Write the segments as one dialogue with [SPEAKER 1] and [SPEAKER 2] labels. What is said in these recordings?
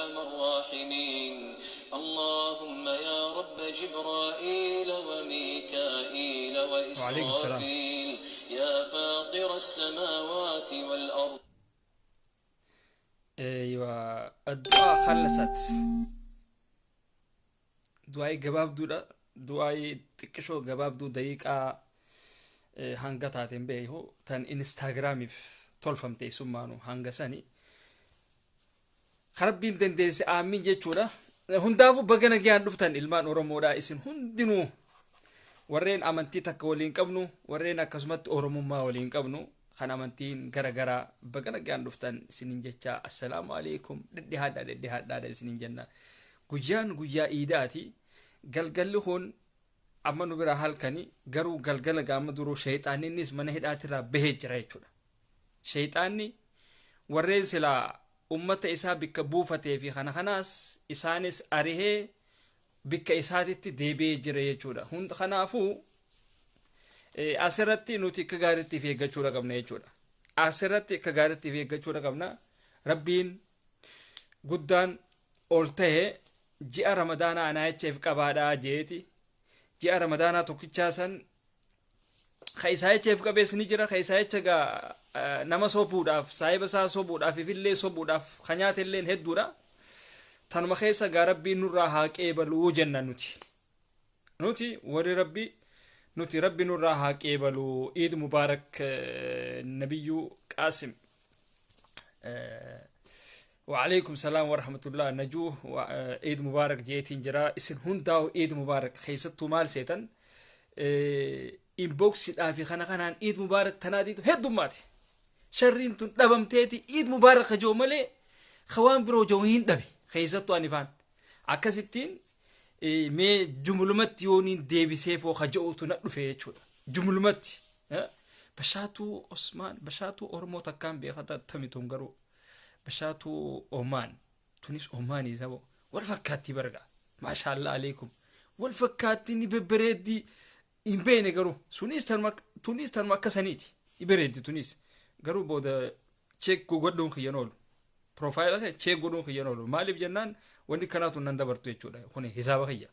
[SPEAKER 1] أرحم الراحمين. اللهم يا رب جبرائيل وميكائيل
[SPEAKER 2] وعليكم السلام.
[SPEAKER 1] وإسرافيل، يا فاطر السماوات والأرض.
[SPEAKER 2] ايوه، الدعاء خلصت. Du'aa'ii gabaabduudha, du'aa'ii xiqqishoo gabaabduu, daqiiqaa hanga taateen beeku tan Instagramiif tolfamte summaanu hanga sani. Rabbiin dandeesse aamiin jechuudha. Hundaafuu baga nagaan dhuftan, ilmaan Oromoodha. Isin hundinuu, warreen amantii takka waliin qabnu, warreen akkasumatti Oromummaa waliin qabnu, kan amantiin gara garaa, baga nagaan dhuftan isinin jecha. Assalaamu alaikum, dhedhihaadha dhedhihaadhaadha isinin jenna. Guyyaan guyyaa iidaati. Galgalli kun amma nu bira halkani, garuu galgala gaama duruu sheexaaninnis mana hidhaatirraa bahee jira jechuudha. Sheexaanni warreen silaa ummata isaa bikka buufatee fi kana kanaas isaanis arihee bikka isaatitti deebi'ee jira jechuudha. Hunda kanaafuu asirratti nuti akka gaariitti of eeggachuudha qabna jechuudha. Asirratti akka gaariitti of eeggachuudha qabna. Rabbiin guddaan ol ta'e ji'a Ramadaanaa anaa jechaaf qabaadhaa jeeti. Ji'a Ramadaanaa tokkichaa san ka isaa jechaaf qabees ni jira. Ka isaa jecha gaa nama sobuudhaaf, saahiba isaa sobuudhaaf, ifillee sobuudhaaf ka nyaata illeen hedduudha. Tanuma keessa gaa Rabbiin nurraa haa qeebaluu jenna nuti. Nuti warri Rabbi, nuti Rabbi nurraa haa qeebaluu. Iid Mubaarak, Nabiyyuu Qaasim. وعليكم السلام ورحمة الله. نجوه، عيد مبارك jeetiin jira. Isin hundaa'u Iid Mubaarak. Keessattuu maal seetan, inboxiidhaa fi kana kanaan Iid Mubaarak tanaatiitu heddummaati. Sharriin tun dhabamteeti Iid Mubaarak kajoo malee ka waan biroo jiru hin dhabe. Keessattuu ani faan akkasittiin mee jumlumatti yooniin deebiseefoo kaja'uutu na dhufe jechuudha. Jumlumatti. Bashaatuu Osmaan, Bashaatuu Oromoo takkaan beekata tamituun, garuu Bashaatuu Omaan tunis Omaanii sabo wal fakkaattii barga, maashaallah alaikum, wal fakkaattii ni bebbereeddii hin beene, garuu sunis tanuma, tunis tanuma akka saniiti ni bareeddi. Tunis garuu booda check godhuun kiyyan oolu, profile kee check godhuun kiyyan oolu. Maaliif jennaan, wanni kanaatu nan dabartu jechuudha. Kuni hisaaba kiyya.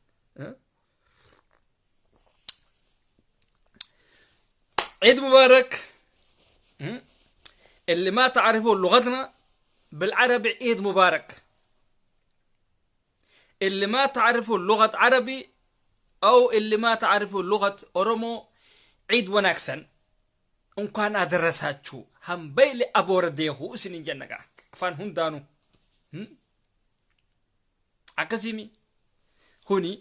[SPEAKER 2] عيد مبارك. اللي ما تعرفوا لغتنا بالعربي، عيد مبارك. اللي ما تعرفوا لغة عربي أو اللي ما تعرفوا لغة أورومو، عيد wanaagsan, እንኳን አደረሳችሁ. Hambayle aboora deehu isinin jenna gaa afaan hundaanuu akkasimi kuni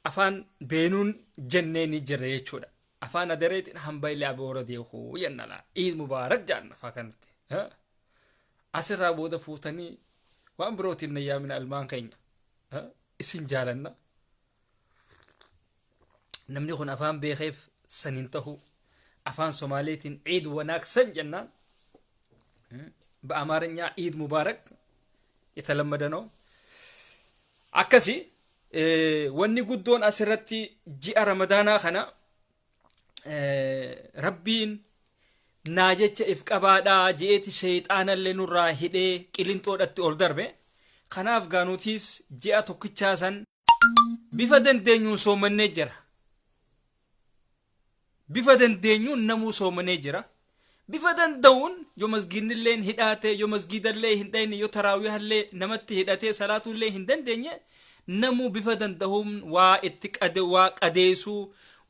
[SPEAKER 2] afaan beenuun jennee ni jira jechuudha. Afaan adareetiin hambayle aboora deehu jenna laa. Iid Mubaarak jaanna afaa kanatti. Asirraa booda fuutanii waan birootiin na yaamina. Ilmaan keenya isin jaalanna. Namni kun afaan beekeef sanin tahu, afaan Somaaleetiin ciid wanaagsan jennaan, በአማርኛ ኢድ ሙባረክ የተለመደ ነው። Akkasi wanni guddoon asirratti ji'a Ramadaanaa kana Rabbiin naa jecha if qabaadhaa je'eeti sheexaanallee nurraa hidhee qilinxoodhatti ol darbe. Kanaaf gaanuutiis ji'a tokkichaa san bifa dandeenyuun soomannee jira. Bifa dandeenyuun namuu soomanee jira. Bifa danda'uun yoo masgiidnillee hidhaate, yoo masgiidallee hin dhayne, yoo taraawihallee namatti hidhatee salaatuullee hin dandeenye, namuu bifa danda'uun waa itti qade, waa qadeessuu,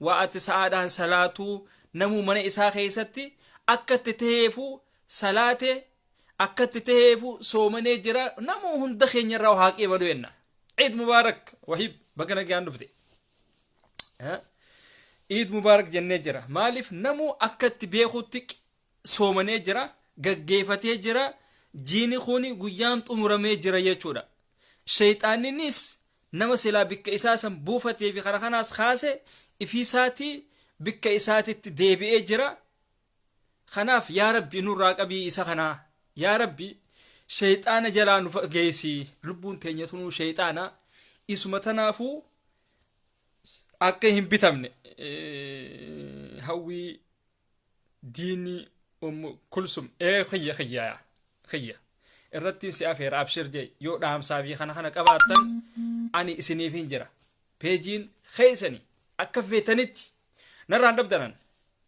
[SPEAKER 2] waa ati sa'aadhaan salaatuu, namuu mana isaa keessatti akka itti taheefu salaate, akka itti taheefu soomanee jira. Namuu hunda keenyarraa haa qeebalu jenna. Ciid Mubaarak. Wahiib, baga nagaan dhufte. Iid Mubaarak jennee jira. Maaliif, namuu akka itti beekutti soomanee jira, gaggeeffatee jira. Jiini kuni guyyaan xumuramee jira jechuudha. Sheexaanninis nama silaa bikka isaa san buufatee fi kana kanaas kaase ifiisaatii bikka isaatitti deebi'ee jira. Kanaaf yaa Rabbi, nurraa qabii isa kanaa. Yaa Rabbi, sheexaana jalaa nu geessi. Lubbuun teenya tunuu sheexaana isuma tanaafuu akka hin bitamne. Hawwii diinii Ummu Kulsum, ee, xiyya xiyya xiyya. Irrattiin si afeera, abshir jee. Yoo dhaamsaa fi kana kana qabaattan ani isiniif hin jira. Peejiin keessani akka feetanitti narraan dhabdanan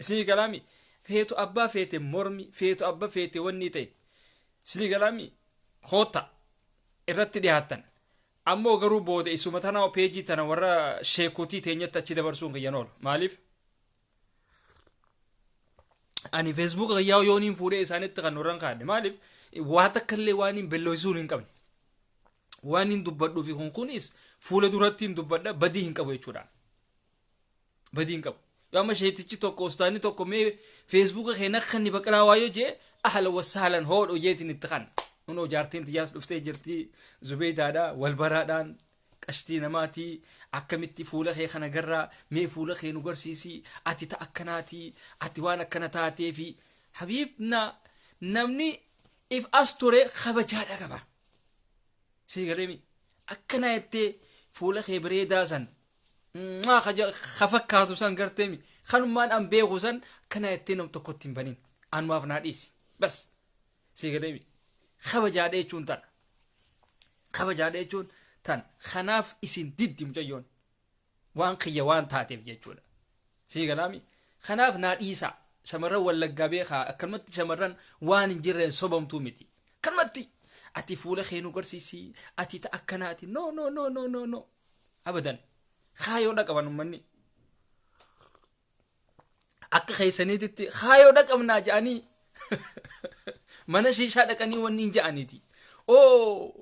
[SPEAKER 2] isinii galaami. Feetu abbaa feete mormi, feetu abba feete wanni ta'e isinii galaami. Kootta irratti dhiyaattan. Ammoo garuu booda isuma tanaa peejii tana warra sheekotii teenyatti achi dabarsuun kiyyan oolu. Maaliif? Ani Facebook kiyyaa yooniin fuudhee isaanitti kan warran kaadhe. Maaliif? Waa takka illee waan hin belloysuun hin qabne. Waan hin dubbadhuu fi kun kunis fuula duratti hin dubbadha, badii hin qabu jechuudha. Badii hin qabu. Yoo amma sheetichi tokko, ustaanni tokko, mee Facebooka kee akka inni baqalaa waayoo jee, ahla wasahlan, hoodho jeetiin itti kan. Kunoo jaartiin tiyyaas dhuftee jirti. Zubeydaadha, wal baraadhaan qashtii namaatii. Akkamitti fuula kee kana garraa, mee fuula kee nu garsiisi, ati ta akkanaatii, ati waan akkana taateefi. Habiibna, namni if as ture kabajaadha qaba. Sii galeemi? Akkana jettee fuula kee bareedaa san ka fakkaatu san garteemi, kanummaan an beeku san akkana jettee nam tokkotti hin banin, anumaaf naa dhiisi bas. Sii galeemi? Kabajaadha jechuun tana. Kabajaadha jechuun tan. Kanaaf isin diddi mucayyoon waan kiyya waan taateef jechuudha. Sii galaami? Kanaaf naa dhiisaa. Shamarran Wallaggaa beekaa, akkanumatti shamarran waan hin jirreen sobamtuu miti. Akkanumatti ati fuula kee nu garsiisi, ati ta akkanaati, no, no, no, no, no, no, abadan. Kaayoodha qaban ummanni. Akka keessaniititti kaayoodha qabnaa jedhanii mana shiishaa dhaqanii wanni hin jedhaniiti. Oo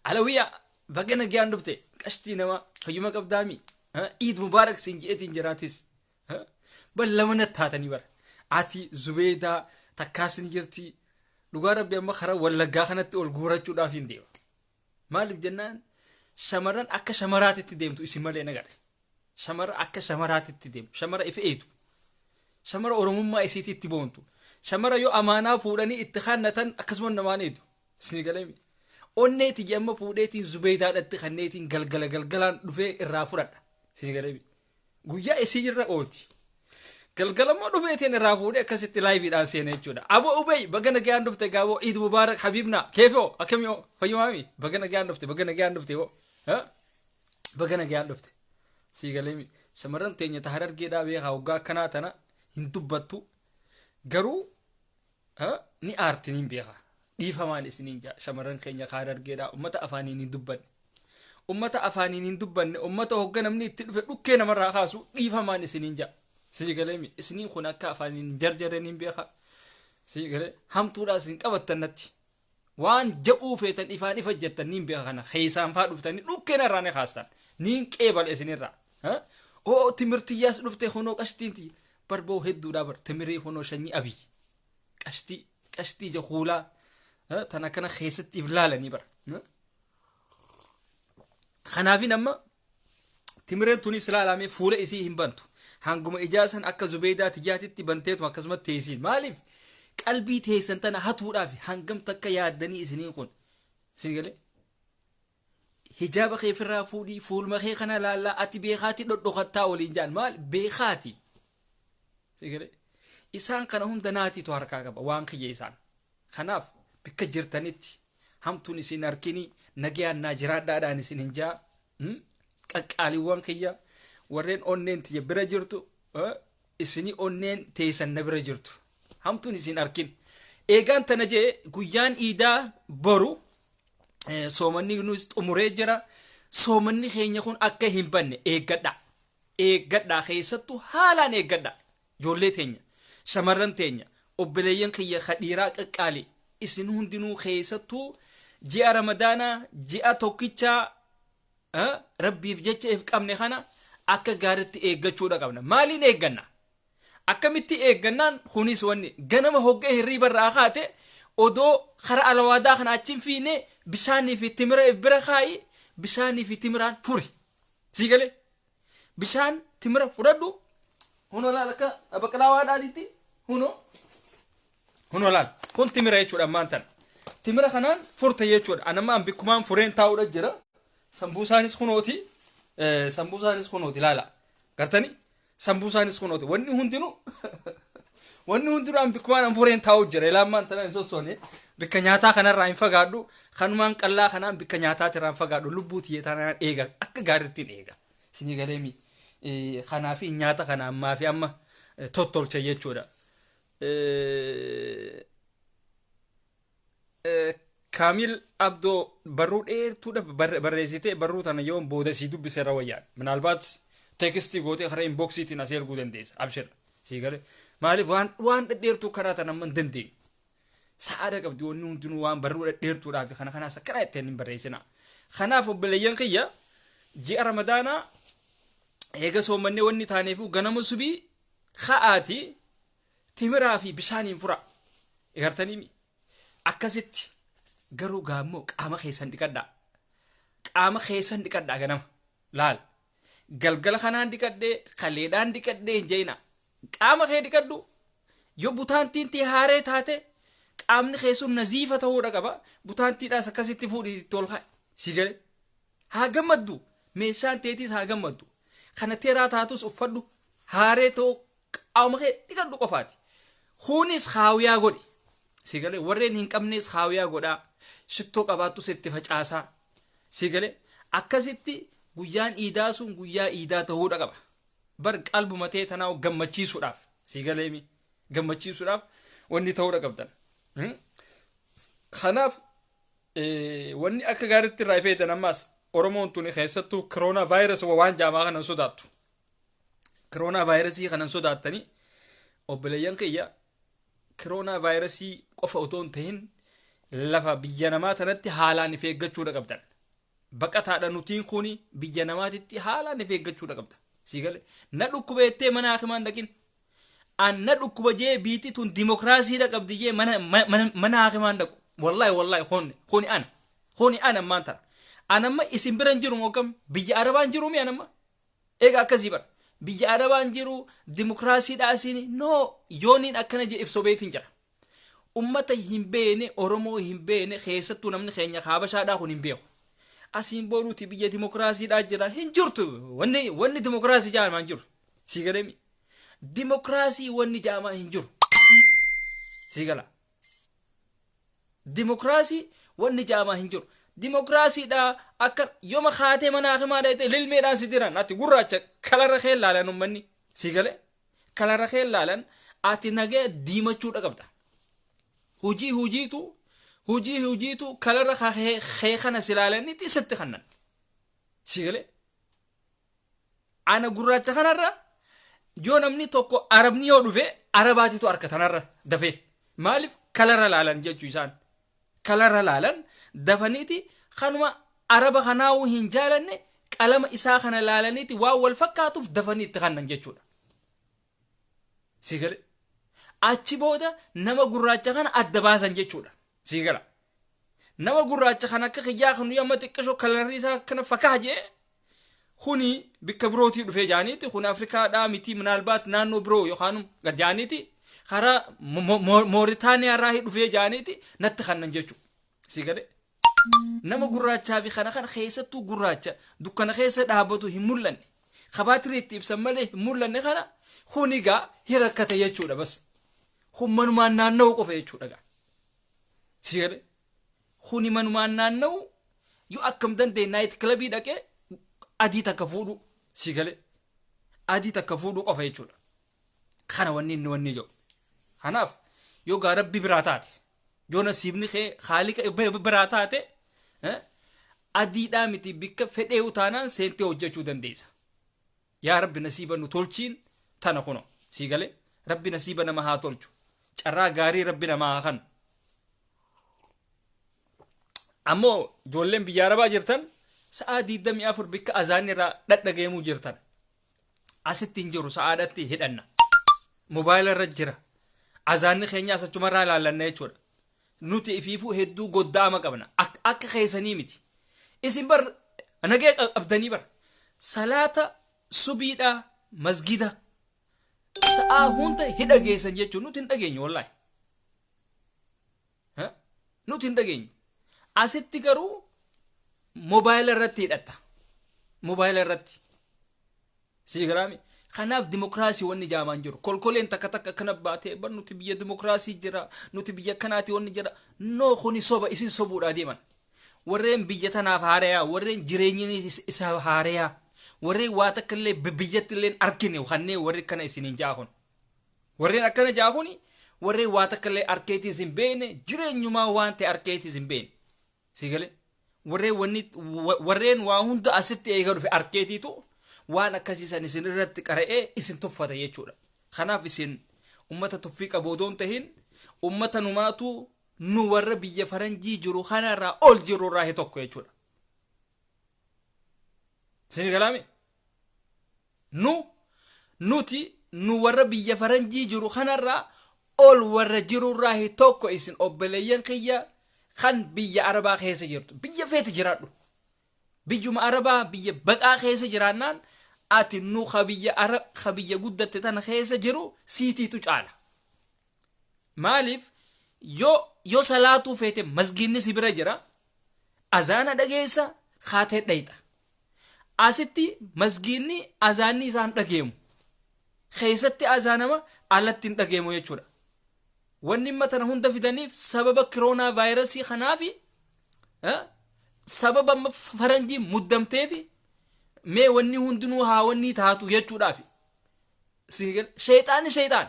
[SPEAKER 2] Alawiyaa, baga nagaan dhufte, qashtii namaa, fayyuma qabdaami? Iid mubaarak siin je'eetiin jiraatis. Bal lama natti taatanii bara. Ati Zubeedaa takkaas ni jirti. Dhugaa Rabbi, amma karaa Wallaggaa kanatti ol guurachuudhaaf hin deema. Maaliif jennaan, shamarran akka shamaraatitti deemtu isin malee nagare. Shamara akka shamaraatitti deemtu. Shamara ifa eetu. Shamara Oromummaa isiitti itti boontu. Shamara yoo amaanaa fuudhanii itti kaannatan akkasuma namaan eedu. Isin galee? Onnee tiyya amma fuudheetiin Zubeedaadhatti kanneetiin galgala galgalaan dhufee irraa fudhadha. Isin galee? Guyyaa isii irra oolti. Galgala immoo dhufeetiin irraa fuudhee akkasitti liveiidhaan seena jechuudha. Aboo Ubey, baga nagaan dhufte gaaboo. Iid mubaarak habiibna. Keefoo, akkamii, fayyumaami? Baga nagaan dhufte, baga nagaan dhufte hoo. Baga nagaan dhufte. Sii galeemi? Shamarran teenya ta Harargeedhaa beekaa, waggaa akkanaa tana hin dubbattu. Garuu ni aarti, niin beekaa. Dhiifamaan isiniin jaa, shamarran keenya ka Harargeedhaa, ummata afaaniin hin dubbanne. Ummata afaaniin hin dubbanne, ummata hogga namni itti dhufe dhukkee namarraa kaasu, dhiifamaan isiniin jaa. Sii galeemi? Isiniin kun akka afaaniin hin jarjarre niin beekaa. Sii galee? Hamtuudhaa isin qabattan natti. Waan ja'uu feetan ifaan ifa jettan niin beeka. Kana keessaan faa dhuftanii dhukkee narraa ni kaastan. Niin qeebala isinirraa. Oo, timirtiyyaas dhufte kunoo, qashtiin tiyya. Barboo hedduudhaa bar timirii kunoo, shanyii abii. Qashtii qashtii ija kuulaa tan akkana keessatti if laalanii bara. Kanaafin amma timireen tunis ilaalamee fuula isii hin bantu. Hanguma ijaa san akka Zubeedaa tiyyaatitti banteetuma akkasumatti teessiin. Maaliif? Qalbii teessan tana hatuudhaaf hangam takka yaaddanii isiniin kun. Isin galee? Hijaaba kee ofirraa fuudhii, fuuluma kee kana laallaa, ati beekaati dhodhokattaa waliin jaan, maal beekaati. Isin galee? Isaan kana hunda naatiitu harkaa qaba waan kiyya isaan. Kanaaf bikka jirtanitti hamtuun isin harkini, nagayaan naa jiraadhaadhaan isin hin jaa. Qaqqaaliiwwan kiyya, warreen onneen tiyya bira jirtu, isinii onneen teessan na bira jirtu. Hamtuun isin harkin. Eegaan tana jee, guyyaan iidaa boru, soomanni nus xumuree jira. Soomanni keenya kun akka hin banne eeggadha. Eeggadha, keessattuu haalaan eeggadha. Ijoollee teenya, shamarran teenya, obboleeyyan kiyya ka dhiiraa qaqqaali, isin hundinuu keessattuu ji'a Ramadaanaa, ji'a tokkichaa Rabbiif jecha if qabne kana akka gaaritti eeggachuudha qabna. Maaliin eegganna? Akkamitti eeggannaan kunis wanni ganama hoggee hirriiba irraa kaate, odoo kara alawaadaa kana achi hin fiine, bishaanii fi timira if bira kaa'i, bishaanii fi timiraan furi. Sii galee? Bishaan timira fudhadhu. Hunoo laal, akka baqlaawaadhaatitti hunoo. Hunoo laal, kun timira jechuudha ammaan tana. Timira kanaan furte jechuudha. Anamma an bikkumaan fureen taa'uudha jira. Sambuusaanis kunooti. Sambuusaanis kunooti, laala. Gartanii? Sambuusaanis kunooti. Wanni hundinuu Wanni hundinuu bikkumaan an fureen taa'u jira. Ilaamaan tana hin sossoone. Bikka nyaataa kanarraa hin fagaadhu. Kanumaan qallaa kanaan bikka nyaataatirraa hin fagaadhu. Lubbuu tiyyee tanaan eega. Akka gaariittiin eega. Isinii galeemi. Kanaafi nyaata kana ammaa fi amma tottolcha jechuudha. Kaamil Abdoo barruu dheertuudha barreessitee, barruu tana yoo booda sii dubbise irra wayyaan. Minaalbaat text gootee karaa inboxiitiin asii erguu dandeessa. Abshir. Sii galee. Maaliif waan dhedheertuu karaa tana amma hin dandeenyu. Sa'aadha qabdi wanni hundinuu, waan barruu dhedheertuudhaa fi kana kanaas akkana ittiin hin barreessina. Kanaaf obboleeyyan kiyya, ji'a Ramadaanaa eega soomannee wanni taaneefu ganama subii ka'aati timiraa fi bishaaniin fura. Egartanii akkasitti garuu gaammoo qaama keessan dhiqadhaa. Qaama keessan dhiqadhaa ganama. Laal. Galgala kanaan dhiqadhee, kaleedhaan dhiqadhee hin jeena. Qaama kee dhiqadhu. Yoo butaantiin tee haaree taate, qaamni kee sun naziifa ta'uudha qaba. Butaantiidhaas akkasitti fuudhii itti ol kaa'i. Si galee. Haa gammaddu. Meeshaan teetiis haa gammaddu. Kana teeraa taatus uffadhu. Haaree ta'uu qaama kee dhiqadhu qofaati. Kunis haawiyaa godhi. Si galee, warreen hin qabnes haawiyaa godhaa. Shittoo qabaattus itti facaasaa. Si galee, akkasitti guyyaan iidaa sun guyyaa iidaa ta'uudha qaba. Bar qalbuma ta'e tanaa gammachiisuudhaaf. Si galeemi, gammachiisuudhaaf wanni ta'uudha qabdan. Kanaaf wanni akka gaariitti irraa ifeetan ammaas Oromoon tuni keessattuu koronaa vaayirasii waan jaamaa kanan sodaattu. Koronaa vaayirasii kanan sodaattanii, obboleeyyan kiyya, koronaa vaayirasii qofa otoo hin tahin lafa biyya namaa tanatti haalaan if eeggachuudha qabdan. Baqataadha nutiin kuni, biyya namaatitti haalaan if eeggachuudha qabda. Sii galee, na dhukkubeettee mana hakimaan dhaqin. An na dhukkuba jee biitti tun dimokiraasiidha qabdi jee mana hakimaan dhaqu. Wallaahi wallaahi, kuni ana. Kuni ana ammaan tana. An amma isin bira hin jiru moo kam, biyya Arabaan jiru mi an amma? Egaa akkasii bara. Biyya Arabaan jiru, dimokiraasiidha asiin no, yooniin akkana jee ibsa beetiin jira. Ummata hin beene, Oromoo hin beene, keessattuu namni keenya kaabashaadhaa kun hin beeku. Asiin booduuti biyya dimokiraasiidhaa jira hin jirtu, wanni dimokiraasii jaamaa hin jiru. Sii galeemi. Dimokiraasii wanni jaamaa hin jiru. Sii gala. Dimokiraasii wanni jaamaa hin jiru. Dimokiraasiidha akka yooma kaatee mana hakimaa dhayite lilmeedhaan si diran, ati gurraacha kalara kee laalan ummanni. Sii galee, kalara kee laalan, ati nagee diimachuudha qabda. Hujii hujiitu, hujii hujiitu, kalara kee kana si laalanitti sitti kannan. Sii galee. Ana gurraacha kanarra yoo namni tokko Arabni yoo dhufe, Arabaatitu harka tanarra dafee. Maaliif? Kalara laalan jechuu isaan. Kalara laalan dafaniiti, kanuma Araba kanaa'uu hin jaalanne, qalama isaa kana laalaniiti waan wal fakkaatuuf dafanii itti kannan jechuudha. Si gale. Achi booda nama gurraacha kana adda baasan jechuudha. Si gala. Nama gurraacha kana akka kiyyaa kan nuyi amma xiqqishoo kalarri isaa akkana fakkaa jee, kuni bikka birootii dhufee jaaniiti, kun Afrikaadhaa miti, minaalbaat naannoo biroo yookaan gad jaaniiti, karaa Mooritaaniyaa irraa dhufee jaaniiti natti kannan jechuudha. Si gale. Nama gurraachaa fi kana keessattuu gurraacha dukkana keessa dhaabbatu hin mul'anne. Kabaatirii itti ibsan malee hin mul'anne kana, kuni gaa hirakkata jechuudha bas. Kun manumaan naanna'u qofa jechuudha gaa. Si gale. Kuni manumaan naanna'u, yoo akkam danda'e night clubii dhaqee adii takka fuudhu, si gale. Adii takka fuudhuu qofa jechuudha. Kana wanni inni wanni jedhu. Kanaaf yoo gaa Rabbi biraa taate, yoo nasiibni kee Haaliqa biraa taate, adiidhaa miti, bikka fedhee utaanaan seentee hojjechuu dandeessa. Yaa Rabbi, nasiiba nu tolchiin tana kuno, sii galee, Rabbi nasiiba nama haa tolchu. Carraa gaarii Rabbi namaa haa kanu. Ammoo ijoolleen biyya Arabaa jirtan, sa'aa 24 bikka azaanni irraa dhadhageemuu jirtan. Asitti hin jiru, sa'aadhatti hidhanna. Mobaayila irra jira. Azaanni keenya as achumarraa ilaallanna jechuudha. Nuti ifiifuu hedduu godda'ama qabna. Akka keessanii miti. Isin bar nagee qabdanii bar. Salaata subiidhaa masgida sa'aa hunda hidha geessan jechuun, nuti hin dhageenyu wallaahi. Nuti hin dhageenyu. Asitti garuu mobaayila irratti hidhatta. Mobaayila irratti. Sii galaami. Kanaaf dimokiraasii wanni jaamaan jiru. Kolkoleen takka takka akkana baatee, bar nuti biyya dimokiraasii jira, nuti biyya kanaati wanni jira. No, kuni soba, isin sobuudhaa deeman. Warreen biyya tanaaf haarayaa, warreen jireenyi isa haarayaa, warreen waa takka illee biyyatti illee arkine kanneen warri akkana isiniin jaa kun. Warreen akkana jaa kuni warreen waa takka illee arkeetiis hin beekne, jireenyumaa waan ta'e arkeetiis hin beekne. Si galee? Warreen wanni warreen waa hunda asitti eega dhufe arkeetiitu waan akkasii san isin irratti qara'ee isin tuffata jechuudha. Kanaaf isin ummata tuffii qabu odoo hin tahin, ummata numaatu nu warra biyya faranjii jiru kanarraa ol jiru irraa tokko jechuudha. Isin galaame? Nu nuti nu warra biyya faranjii jiru kanarraa ol warra jiru irraa tokko. Isin obboleeyyan kiyya kan biyya arabaa keessa jirtu, biyya feete jiraadhu. Biyyuma arabaa, biyya baqaa keessa jiraannaan, ati nu ka biyya ara ka biyya guddatte tana keessa jiru siitiitu caala. Maaliif? Yoo salaatuu feete masgiinni si bira jira, azaana dhageessa, kaatee dhayxa. Asitti masgiinni azaanni isaan dhageemu. Keessatti azaanama, alatti hin dhageemu jechuudha. Wanni imma tana hunda fidaniif sababa kiroonaa vaayirasii kanaafi sababa amma faranjii muddamteefi mee wanni hundinuu haa wanni taatu jechuudhaafi. Sheexaanni sheexaan.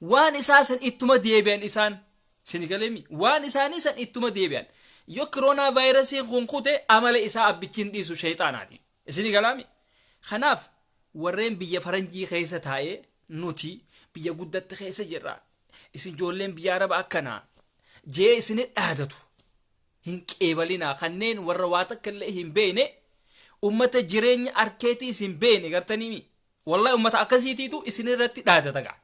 [SPEAKER 2] Waan isaa san ittuma deebi'an isaan. Sinigalemi, waan isaanii san ittuma deebi'an. Yoo kiroonaa vaayirasiin kun kute, amala isaa abbichiin dhiisu sheexaanaati. Isini galaami? Kanaaf warreen biyya faranjii keessa taa'ee nuti biyya guddatte keessa jirra, isin ijoolleen biyya araba akkanaa jee isini dhaadatu hin qeebalinaa. Kanneen warra waa takka illee hin beekne, ummata jireenya arkeetiis hin beekne gartaniimi. Wallahi ummata akkasiitiitu isin irratti dhaadata gaa.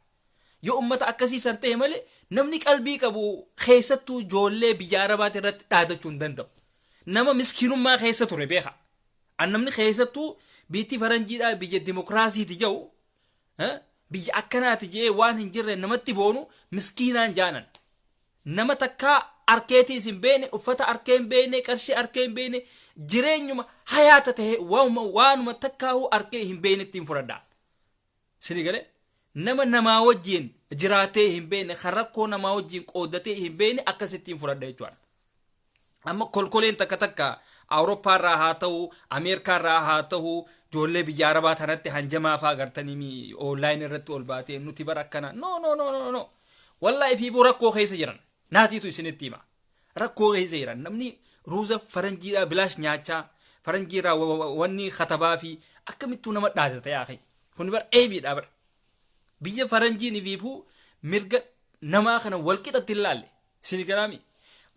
[SPEAKER 2] Yoo ummata akkasii san ta'e malee, namni qalbii qabu keessattuu ijoollee biyya arabaati irratti dhaadachuu hin danda'u. Nama miskiinummaa keessa ture beeka. An namni keessattuu biitti faranjiidhaa biyya dimokiraasiiti jedhu, biyya akkanaati jedhee waan hin jirre namatti boonu miskiinaan jaanan. Nama takkaa arkeetiis hin beekne, uffata arkee hin beekne, qarshii arkee hin beekne, jireenyuma hayaata ta'e waanuma takkaahuu arkee hin beekne ittiin fudhadhaa. Sini galee? Nama namaa wajjin jiraatee hin beekne, kan rakkoo namaa wajjin qooddatee hin beekne akkasittiin fudhadha jechuudha. Amma kolkoleen takka takka Awurooppaarraa haa ta'u, Ameerikaarraa haa ta'u, ijoollee biyya Arabaa tanatti hanjamaa fa'aa gartanii online irratti ol baatee nuti bara akkana. No, no, no, no, no. Wallaahi fiifuu rakkoo keessa jiran. Naatiitu isinitti hima. Rakkoo keessa jiran. Namni ruuza faranjiidhaa bilaash nyaachaa, faranjiirraa wanni katabaa fi akkamittuu nama dhaadata yaa akhi. Kun bar eebiidha bar. Biyya faranjiin ifiifuu mirga namaa kana walqixatti hin laalle. Isin galaami?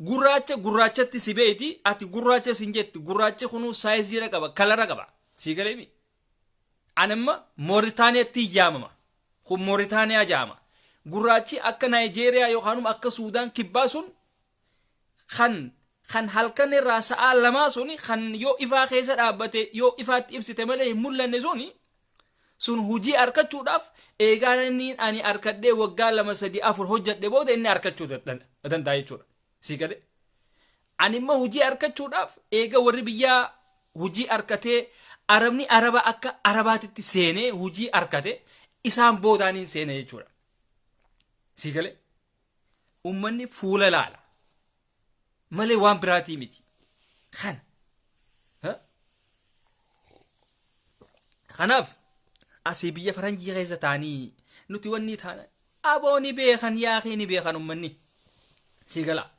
[SPEAKER 2] Gurraacha gurraachatti si beeti, ati gurraacha sin jetti, gurraachi kunuu saayiziidha qaba, color qaba. Si galeemi? Ani amma Mooritaaniyaatti yaamama. Kun Mooritaaniyaa jaama. Gurraachi akka Naayijeeriyaa yookaan akka Suudaan kibbaa sun kan halkan irraa sa'aa 2 suni, kan yoo ifaa keessa dhaabbate yoo ifaatti ibsite malee hin mul'anne suni, sun hujii arkachuudhaaf eegaan inni ani arkadhee waggaa 2, 3, 4 hojjedhe booda inni arkachuu danda'a jechuudha. Sii galee? Ani immoo hojii arkachuudhaaf eega warri biyyaa hojii arkatee, arabni araba akka arabaatitti seenee hojii arkate, isaan boodaaniin seene jechuudha. Sii galee? Uummanni fuula laala malee waan biraatii miti. Kana. Kanaaf asii biyya faranjii keessa taanii nuti wanni taana, aboo ni beekan yaakii, ni beekan uummanni. Sii gala?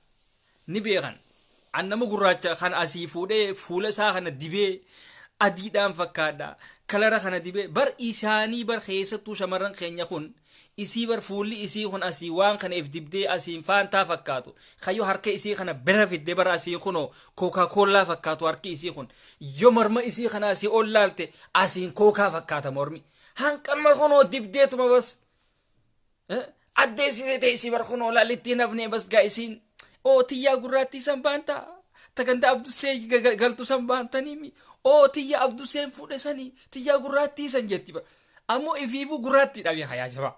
[SPEAKER 2] Ni beekan. An nama gurraacha kan asii fuudhee fuula isaa kana dibee adiidhaan fakkaadha. Color kana dibee bar isaanii bar, keessattuu shamarran keenya kun isii bar fuulli isii kun asii waan kana if dibdee asiin faantaa fakkaatu. Kayyoo harka isii kana bira fidde bara asiin kunoo Coca Cola fakkaatu harki isii kun. Yoo morma isii kana asii ol laalte asiin kookaa fakkaata mormi. Hanqamma kunoo dibdeetuma bas. Addeessitee teessii bar kunoo laalittiin hafnee bas gaa isiin. Oo, tiyyaa gurraattii san baantaa. Tagantee Abdusee galtu san baantanii. Oo, tiyya Abduseen fuudhe sanii tiyyaa gurraattii san jetti bar. Ammoo ifiifuu gurraattiidha beeka yaa jabaa.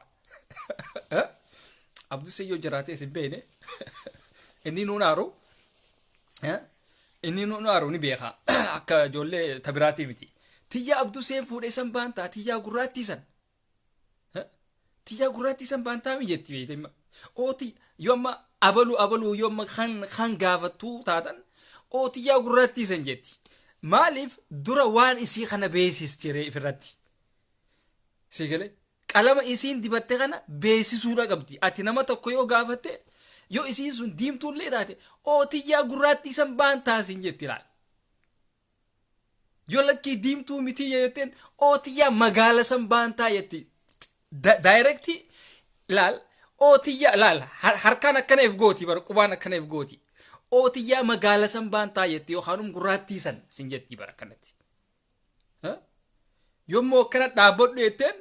[SPEAKER 2] Abdusee yoo jiraatee isin beene, inni nuun aaru, inni nuun aaru ni beeka, akka ijoollee tabiraatii miti. Tiyyaa Abduseen fuudhee san baantaa tiyyaa gurraattii san. Tiyyaa gurraattii san baantaa mi jetti beekte. Ooti yoo amma abaluu abaluu yoo amma kan gaafattuu taatan oo tiyyaa gurraattii san jetti. Maaliif dura waan isii kana beeksisti ree ifirratti. Si galee qalama isiin dibatte kana beeksisuudha qabdi. Ati nama tokko yoo gaafatte, yoo isiin sun diimtuullee taate, oo tiyyaa gurraattii san baantaa sin jetti laal. Yoo lakkii diimtuu mitii jetteen, oo tiyyaa magaala san baantaa jetti. Direct laal, oo tiyyaa laal, harkaan akkana if gooti bara, qubaan akkana if gooti. Oo tiyyaa magaala san baantaa jetti yookaan gurraattii san sin jetti bara akkanatti. Yommuu akkana dhaabbadhu jetteen,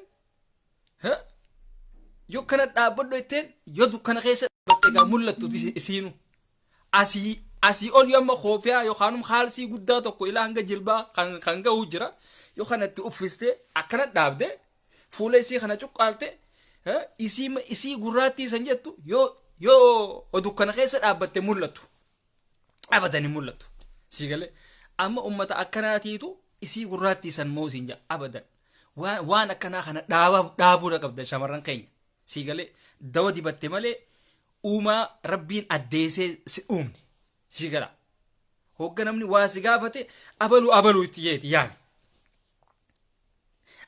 [SPEAKER 2] yoo akkana dhaabbadhu jetteen, yoo dukkana keessa dhaabbatte egaa mul'attu isiinu. Asii ol yoo amma koofiyaa yookaan haalsii guddaa tokko ilaa hanga jilbaa kan gahu jira, yoo kanatti uffistee akkana dhaabde, fuula isii kana cuqqaalte, isii gurraattii san jettu, yoo dukkana keessa dhaabbatte mul'attu. Abadan hin mul'attu. Sii galee amma ummata akkanaatiitu isii gurraattii san moo siin jedha abadan. Waan akkanaa kana dhaabuudha qabda shamarran keenya. Sii galee dawa dibatte malee uumaa rabbiin addeessee si uumne. Sii gala. Hogga namni waa si gaafate abaluu abaluu itti jeeti yaami.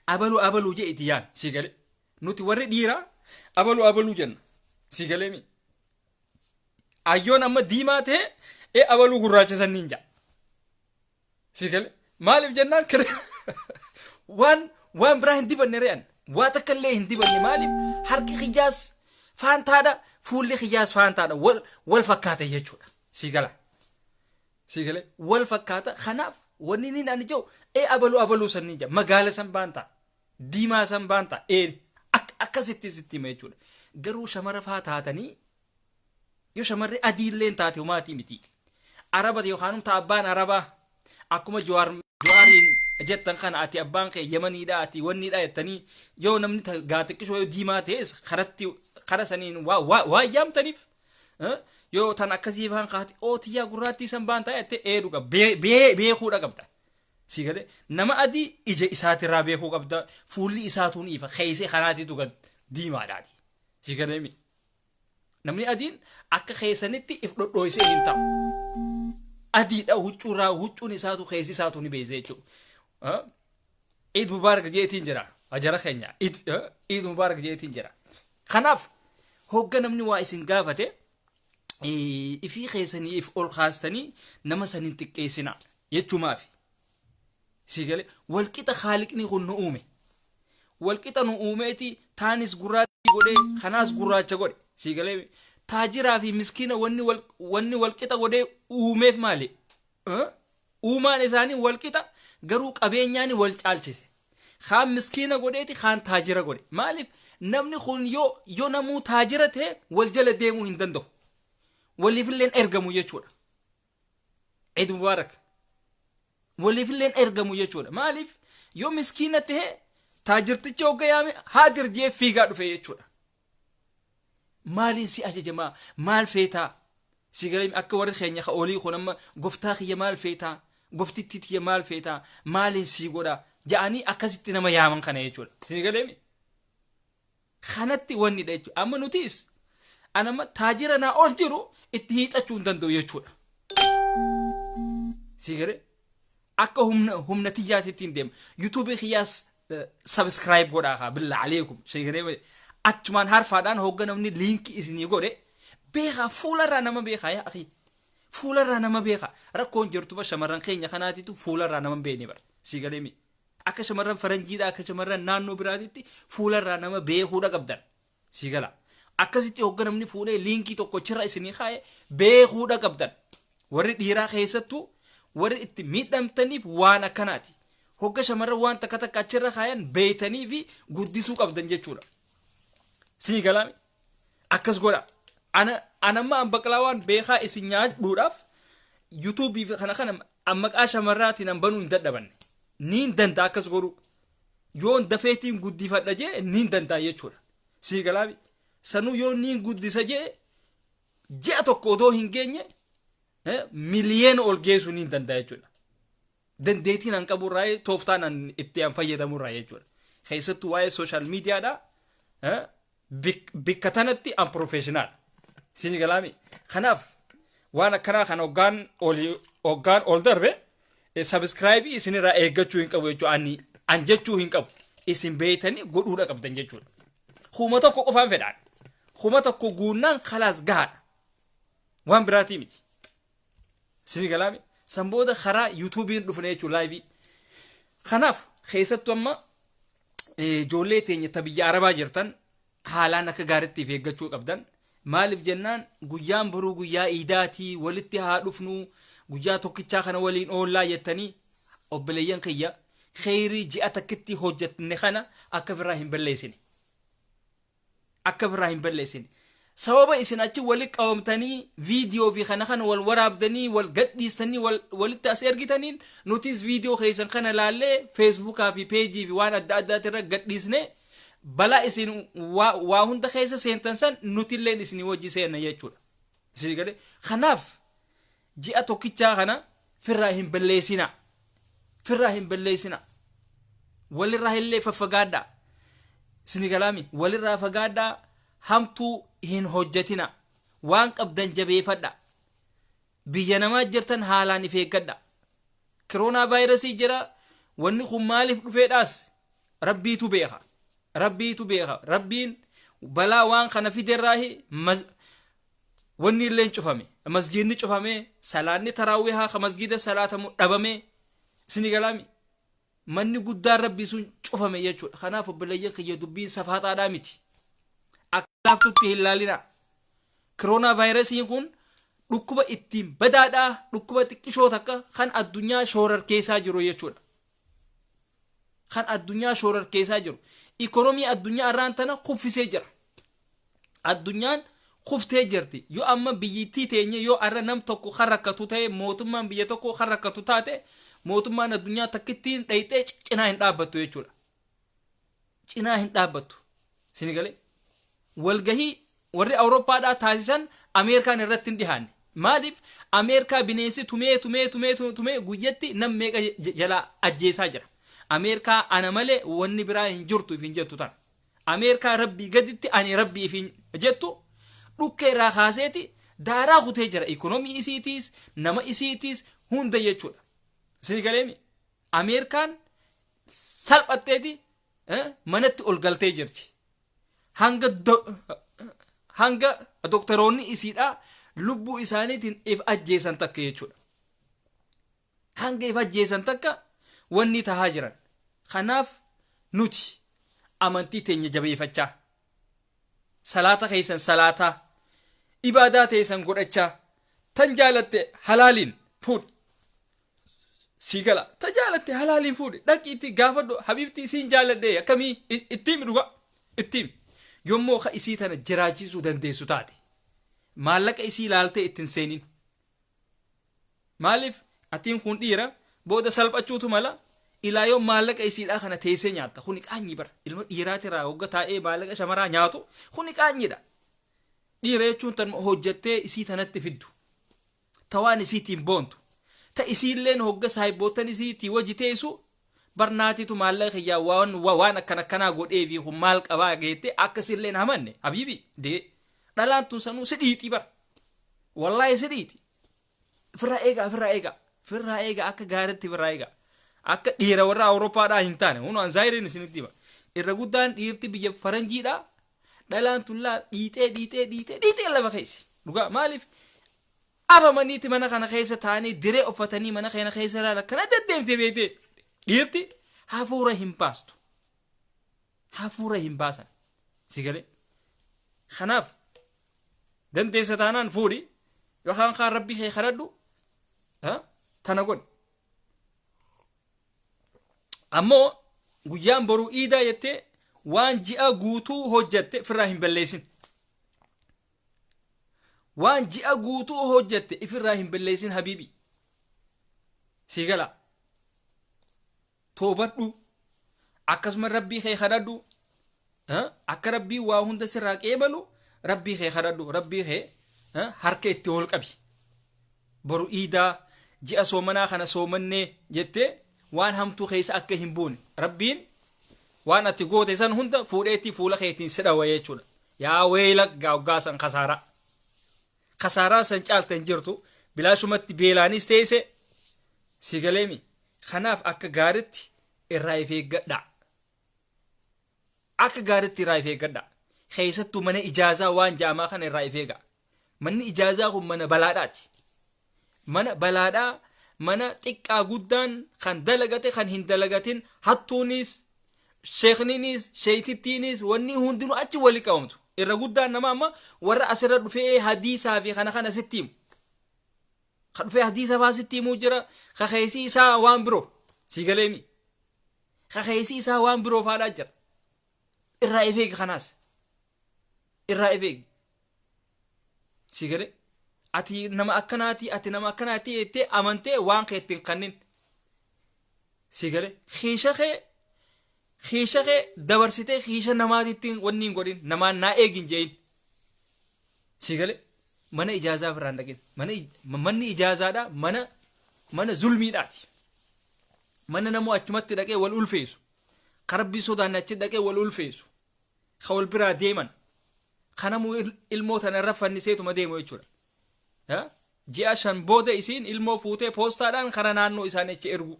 [SPEAKER 2] Abaluu abaluu jee itti yaami. Sii galee. Nuti warri dhiiraa abaluu abaluu jenna. Sii galee mi. Ayyoon amma diimaa ta'e ee abaluu gurraacha sanniin ja'a. Sii galee. Maaliif jennaan waan biraa hin dibanne re'an. Waa takka illee hin dibanne. Maaliif harki kiyyaas faantaadha, fuulli kiyyaas faantaadha, wal fakkaata jechuudha. Sii gala. Sii galee wal fakkaata. Kanaaf wanni inni ani jiru ee abaluu abaluu sanniin ja'a. Magaala san baantaa. Diimaa san baantaa. Ee akkasitti sitti hima jechuudha. Garuu shamara faa taatanii yoo shamarri adii illee taate homaatii miti. Araba yookaan ta abbaan arabaa akkuma Jawaariin jettan kana, ati abbaan kee Yemaniidha, ati wanniidha jettanii, yoo namni gaaxiqqishoo yoo diimaa ta'es karatti kara saniin waa yaamtaniif, yoo tan akkasii faan kaati oo tiyyaa gurraattii san baan ta'e jettee ee dhuga beekuudha qabda. Si galee nama adii ija isaatirraa beekuu qabda, fuulli isaatuun ifa keessa kanaatiitu gad diimaadhaati. Si galee mi? Namni adiin akka keessanitti if dhodhooysee hin ta'u. Adiidha huccuurraa, huccuun isaatu keessi isaatu ni beese jechuudha. Iid mubaarak jeetiin jira. Ajara keenya. Iid mubaarak jeetiin jira. Kanaaf hogga namni waa isin gaafate ifii keessanii if ol kaastanii nama saniin xiqqeessina jechumaafi. Si galee walqixa haaliqni kun nu uume. Walqixa nu uumeeti, taanis gurraattii godhee kanaas gurraacha godhe. Si galee taajiraa fi miskiina wanni walqixa godhee uumeef maali? Uumaan isaanii walqixa, garuu qabeenyaan wal caalchise. Kaan miskiina godheeti kaan taajira godhe. Maaliif namni kun yoo namuu taajira ta'e wal jala deemuu hin danda'u. Waliifillee ergamu jechuudha. Eid Mubaarak. Waliifillee ergamu jechuudha. Maaliif yoo miskiina ta'e taajirticha hogga yaame haadir jee fiigaa dhufe jechuudha. Maaliin si ajajamaa? Maal feetaa? Si galee akka warri keenya ka olii kun amma goftaa kiyya maal feetaa? Goftittii tiyya maal feetaa? Maaliin sii godha? Ja'anii akkasitti nama yaaman kana jechuudha. Si galee kanatti wanni dha jechuudha. Amma nutis anama taajira naa ol jiru itti hiixachuu hin danda'u jechuudha. Si galee akka humna tiyyaatti ittiin deema. Yuutuubii kiyyaas subscribe godhaa haa billa aleekum. Si galee achumaan harfaadhaan hogga namni liinkii isinii godhe beekaa, fuularraa nama beekaa yaa akhi. Fuularraa nama beekaa. Rakkoon jirtu bara shamarran keenya kanaatitu fuularraa nama hin beekne bara. Si galee mi. Akka shamarran faranjiidha, akka shamarran naannoo biraatitti fuularraa nama beekuudha qabdan. Si gala. Akkasitti hogga namni fuudhee liinkii tokko chirra isinii kaa'e beekuudha qabdan. Warri dhiiraa keessattuu warri itti miidhamtaniif waan akkanaati. Hogga shamarran waan takka takka achirra kaayan beeytanii fi guddisuu qabdan jechuudha. Sii galaami. Akkas godha. Ana anamma an baqlaa waan beekaa isin nyaadhuudhaaf yuutuubii fi kana kana an maqaa shamarraatiin an banuu hin dadhabanne. Niin danda'a akkas godhuu. Yoon dafeetiin guddifadha jee niin danda'a jechuudha. Sii galaami. Sanuu yoo niin guddisa jee ji'a tokko odoo hin geenye miliyeena ol geessuu niin danda'a jechuudha. Dandeettiin an qaburraa, tooftaan an itti an fayyadamurraa jechuudha. Keessattuu waa'ee social mediadha. Bikka tanatti an professional. Isin galaami. Kanaaf waan akkanaa kan hoggaan ol darbe subscribe isinirraa eeggachuu hin qabu jechuudha. Ani an jechuu hin qabu. Isin beeytanii godhuudha qabdan jechuudha. 1000 qofaan fedhaan. 1000 guunnaan khalaas, gahaadha. Waan biraatii miti. Isin galaami. San booda karaa YouTubeiin dhufne jechuudha, live. Kanaaf keessattuu amma ijoollee teenya ta biyya Arabaa jirtan haalaan akka gaariitti of eeggachuu qabdan. Maaliif jennaan, guyyaan boruu guyyaa iidaatii, walitti haa dhufnu, guyyaa tokkichaa kana waliin oollaa jettanii, obboleeyyan kiyya, kheyrii ji'a takkitti hojjetne kana akka ofirraa hin balleessine. Akka ofirraa hin balleessine. Sababa isin achi walitti qabamtanii viidiyoo fi kana kana wal waraabdanii wal gadhiistanii walitti as ergitaniin, nutis viidiyoo keessan kana laallee Facebookaa fi peejii fi waan adda addaatirra gadhiisne, balaa isin waa hunda keessa seentan san nutilleen isinii wajji seenna jechuudha. Isin galee? Kanaaf ji'a tokkichaa kana firraa hin balleessina. Firraa hin balleessina. Walirraa illee faffagaadhaa. Isin galaami? Walirraa fagaadhaa, hamtuu hin hojjetina. Waan qabdan jabeeffadha. Biyya namaa jirtan haalaan if eeggadha. Corona virusii jira. Wanni kun maaliif dhufeedhaas rabbiitu beeka. Rabbiitu beeka. Rabbiin balaa waan kana fiderraahi wanni illeen cufame. Masgiidni cufame, salaanni taraawihaa ka masgiida salaatamu dhabame. Isin galaami? Manni guddaan rabbii sun cufame jechuudha. Kanaaf obboleeyyan kiyya, dubbiin safaaxaadhaa miti. Akka laaftutti hin laalina. Corona virusiin kun dhukkuba ittiin badaadhaa, dhukkuba xiqqishoo takka kan addunyaa shoorar keessaa jiru jechuudha. Kan addunyaa shoorar keessaa jiru. Ikonomii addunyaa irraan tana kuffisee jira. Addunyaan kuftee jirti. Yoo amma biyyittii teenya yoo arra nam tokko kan rakkatu ta'e, mootummaan biyya tokko kan rakkatu taate, mootummaan addunyaa takkittiin dhayxee cinaa hin dhaabbattu jechuudha. Cinaa hin dhaabbattu. Isin galee? Walgahii warri Awurooppaadhaa taasisan Ameerikaan irratti hin dhihaanne. Maaliif? Ameerikaa bineensi tumee tumee tumee tumee guyyatti nam meeqa jalaa ajjeesaa jira. Ameerikaa ana malee wanni biraa hin jirtu ifin jettu tana. Ameerikaa rabbii gaditti ani rabbii ifin jettu dhukkee irraa kaaseeti daaraa kutee jira. Ikonomii isiitiis, nama isiitiis, hunda jechuudha. Isin galeemi? Ameerikaan salphatteeti manatti ol galtee jirti. Hanga doktoroonni isiidhaa lubbuu isaaniitiin if ajjeesan takka jechuudha. Hanga if ajjeesan takka wanni tahaa jiran. Kanaaf nuti amantii teenya jabeeffachaa, salaata keessan salaataa, ibaadaa teessan godhachaa, tan jaalatte halaaliin fuudhi. Sii gala, ta jaalatte halaaliin fuudhi, dhaqiitti gaafadhu, habiibtii siin jaaladhe, akkamii, ittiin dhuga ittiin. Yommuu ka isii tana jiraachisuu dandeessu taate, maallaqa isii ilaaltee ittiin seenin. Maaliif? Atiin kun dhiira, booda salphachuutu mala. Ilaa yoo maallaqa isiidhaa kana teessee nyaatta, kuni qaanyii bara. Ilma dhiiraatirraa hogga taa'ee maallaqa shamaraa nyaatu, kuni qaanyiidha. Dhiira jechuun tan hojjattee isii tanatti fiddu, ta waan isiitiin boontu, ta isiilleen hogga saahibboottan isiitii wajji teessu, barnaatitu maallaqa kiyyaa waan akkan akkanaa godhee fi kun maal qabaa geette akkasilleen hamanne. Habiibi dee, dhalaan tun sanuu si dhiixii bara, wallaahi si dhiixi. Firraa eegaa, firraa eegaa, firraa eegaa, akka gaariitti firraa eegaa. Akka dhiira warra Awurooppaadhaa hin taane. Hun an zaayiriin isinitti hima, irra guddaan dhiirti biyya faranjiidhaa dhalaan tullaa dhiixee dhiixee dhiixee dhiixee lafa keessa dhugaa. Maaliif? Afamaniiti mana kana keessa taa'anii diree uffatanii mana kana keessa ilaala akkana deddeemtee beektee, dhiirti hafuura hin baastu, hafuura hin baasan. Si galee? Kanaaf dandeessa taanaan fuudhi, yookaan kaan rabbii kee kadhadhu, tana godhi. Ammoo guyyaan boruu iidaa jettee waan ji'a guutuu hojjatte ofirraa hin balleessin. Waan ji'a guutuu hojjatte ifirraa hin balleessin, habiibi. Sii gala? Toobadhu, akkasuma rabbii kee kadhadhu, akka rabbii waa hunda sirraa qeebalu rabbii kee kadhadhu, rabbii kee harka itti ol qabi. Boru iidaa Ji'a soomanaa kana soomannee jettee waan hamtuu keessa akka hin buune, Rabbiin waan ati goote san hunda fuudheetti fuula keetiin si dhawa jechuudha. Yaa weela gaaggaa san, kasaaraa kasaaraa san caalte hin jirtu. Bilaashumatti beelaanis teesse si galeemi. Kanaaf akka gaaritti irraa if eeggadhaa, akka gaaritti irraa if eeggadhaa. Keessattuu mana ijaazaa waan jaamaa kana irraa if eegaa. Manni ijaazaa kun mana balaadhaati, mana balaadhaa, mana xiqqaa guddaan kan dalagate kan hin dalagatin, hattuunis, sheekniinis, sheeytittiinis, wanni hundinuu achi wali qabamtu. Irra guddaan nama amma warra asirra dhufee hadiisaa fi kana kana sitti himu, ka dhufee hadiisa faa sitti himuu jira, ka keessi isaa waan biroo si galeemi, ka keessi isaa waan biroo faadhaa jira. Irraa if eegi, kanaas irraa if eegi. Si galee, ati nama akkanaati, ati nama akkanaati jettee amantee waan kee ittiin kannin. Si galee, kiisha kee dabarsitee kiisha namaatittiin wanni hin godhin, namaan naa eegin jeeyin. Si galee, mana ijaazaa biraan dhaqin. Manni ijaazaadha mana zulmiidhaati, mana namoo achumatti dhaqee wal ulfeessu, ka Rabbii sodaanne achi dhaqee wal ulfeessu, ka wal biraa deeman, kanamuu ilmoo tana irra fanniseetuma deemu jechuudha. Ji'a 5 booda isiin ilmoo fuutee poostaadhaan kara naannoo isaanii achi ergu.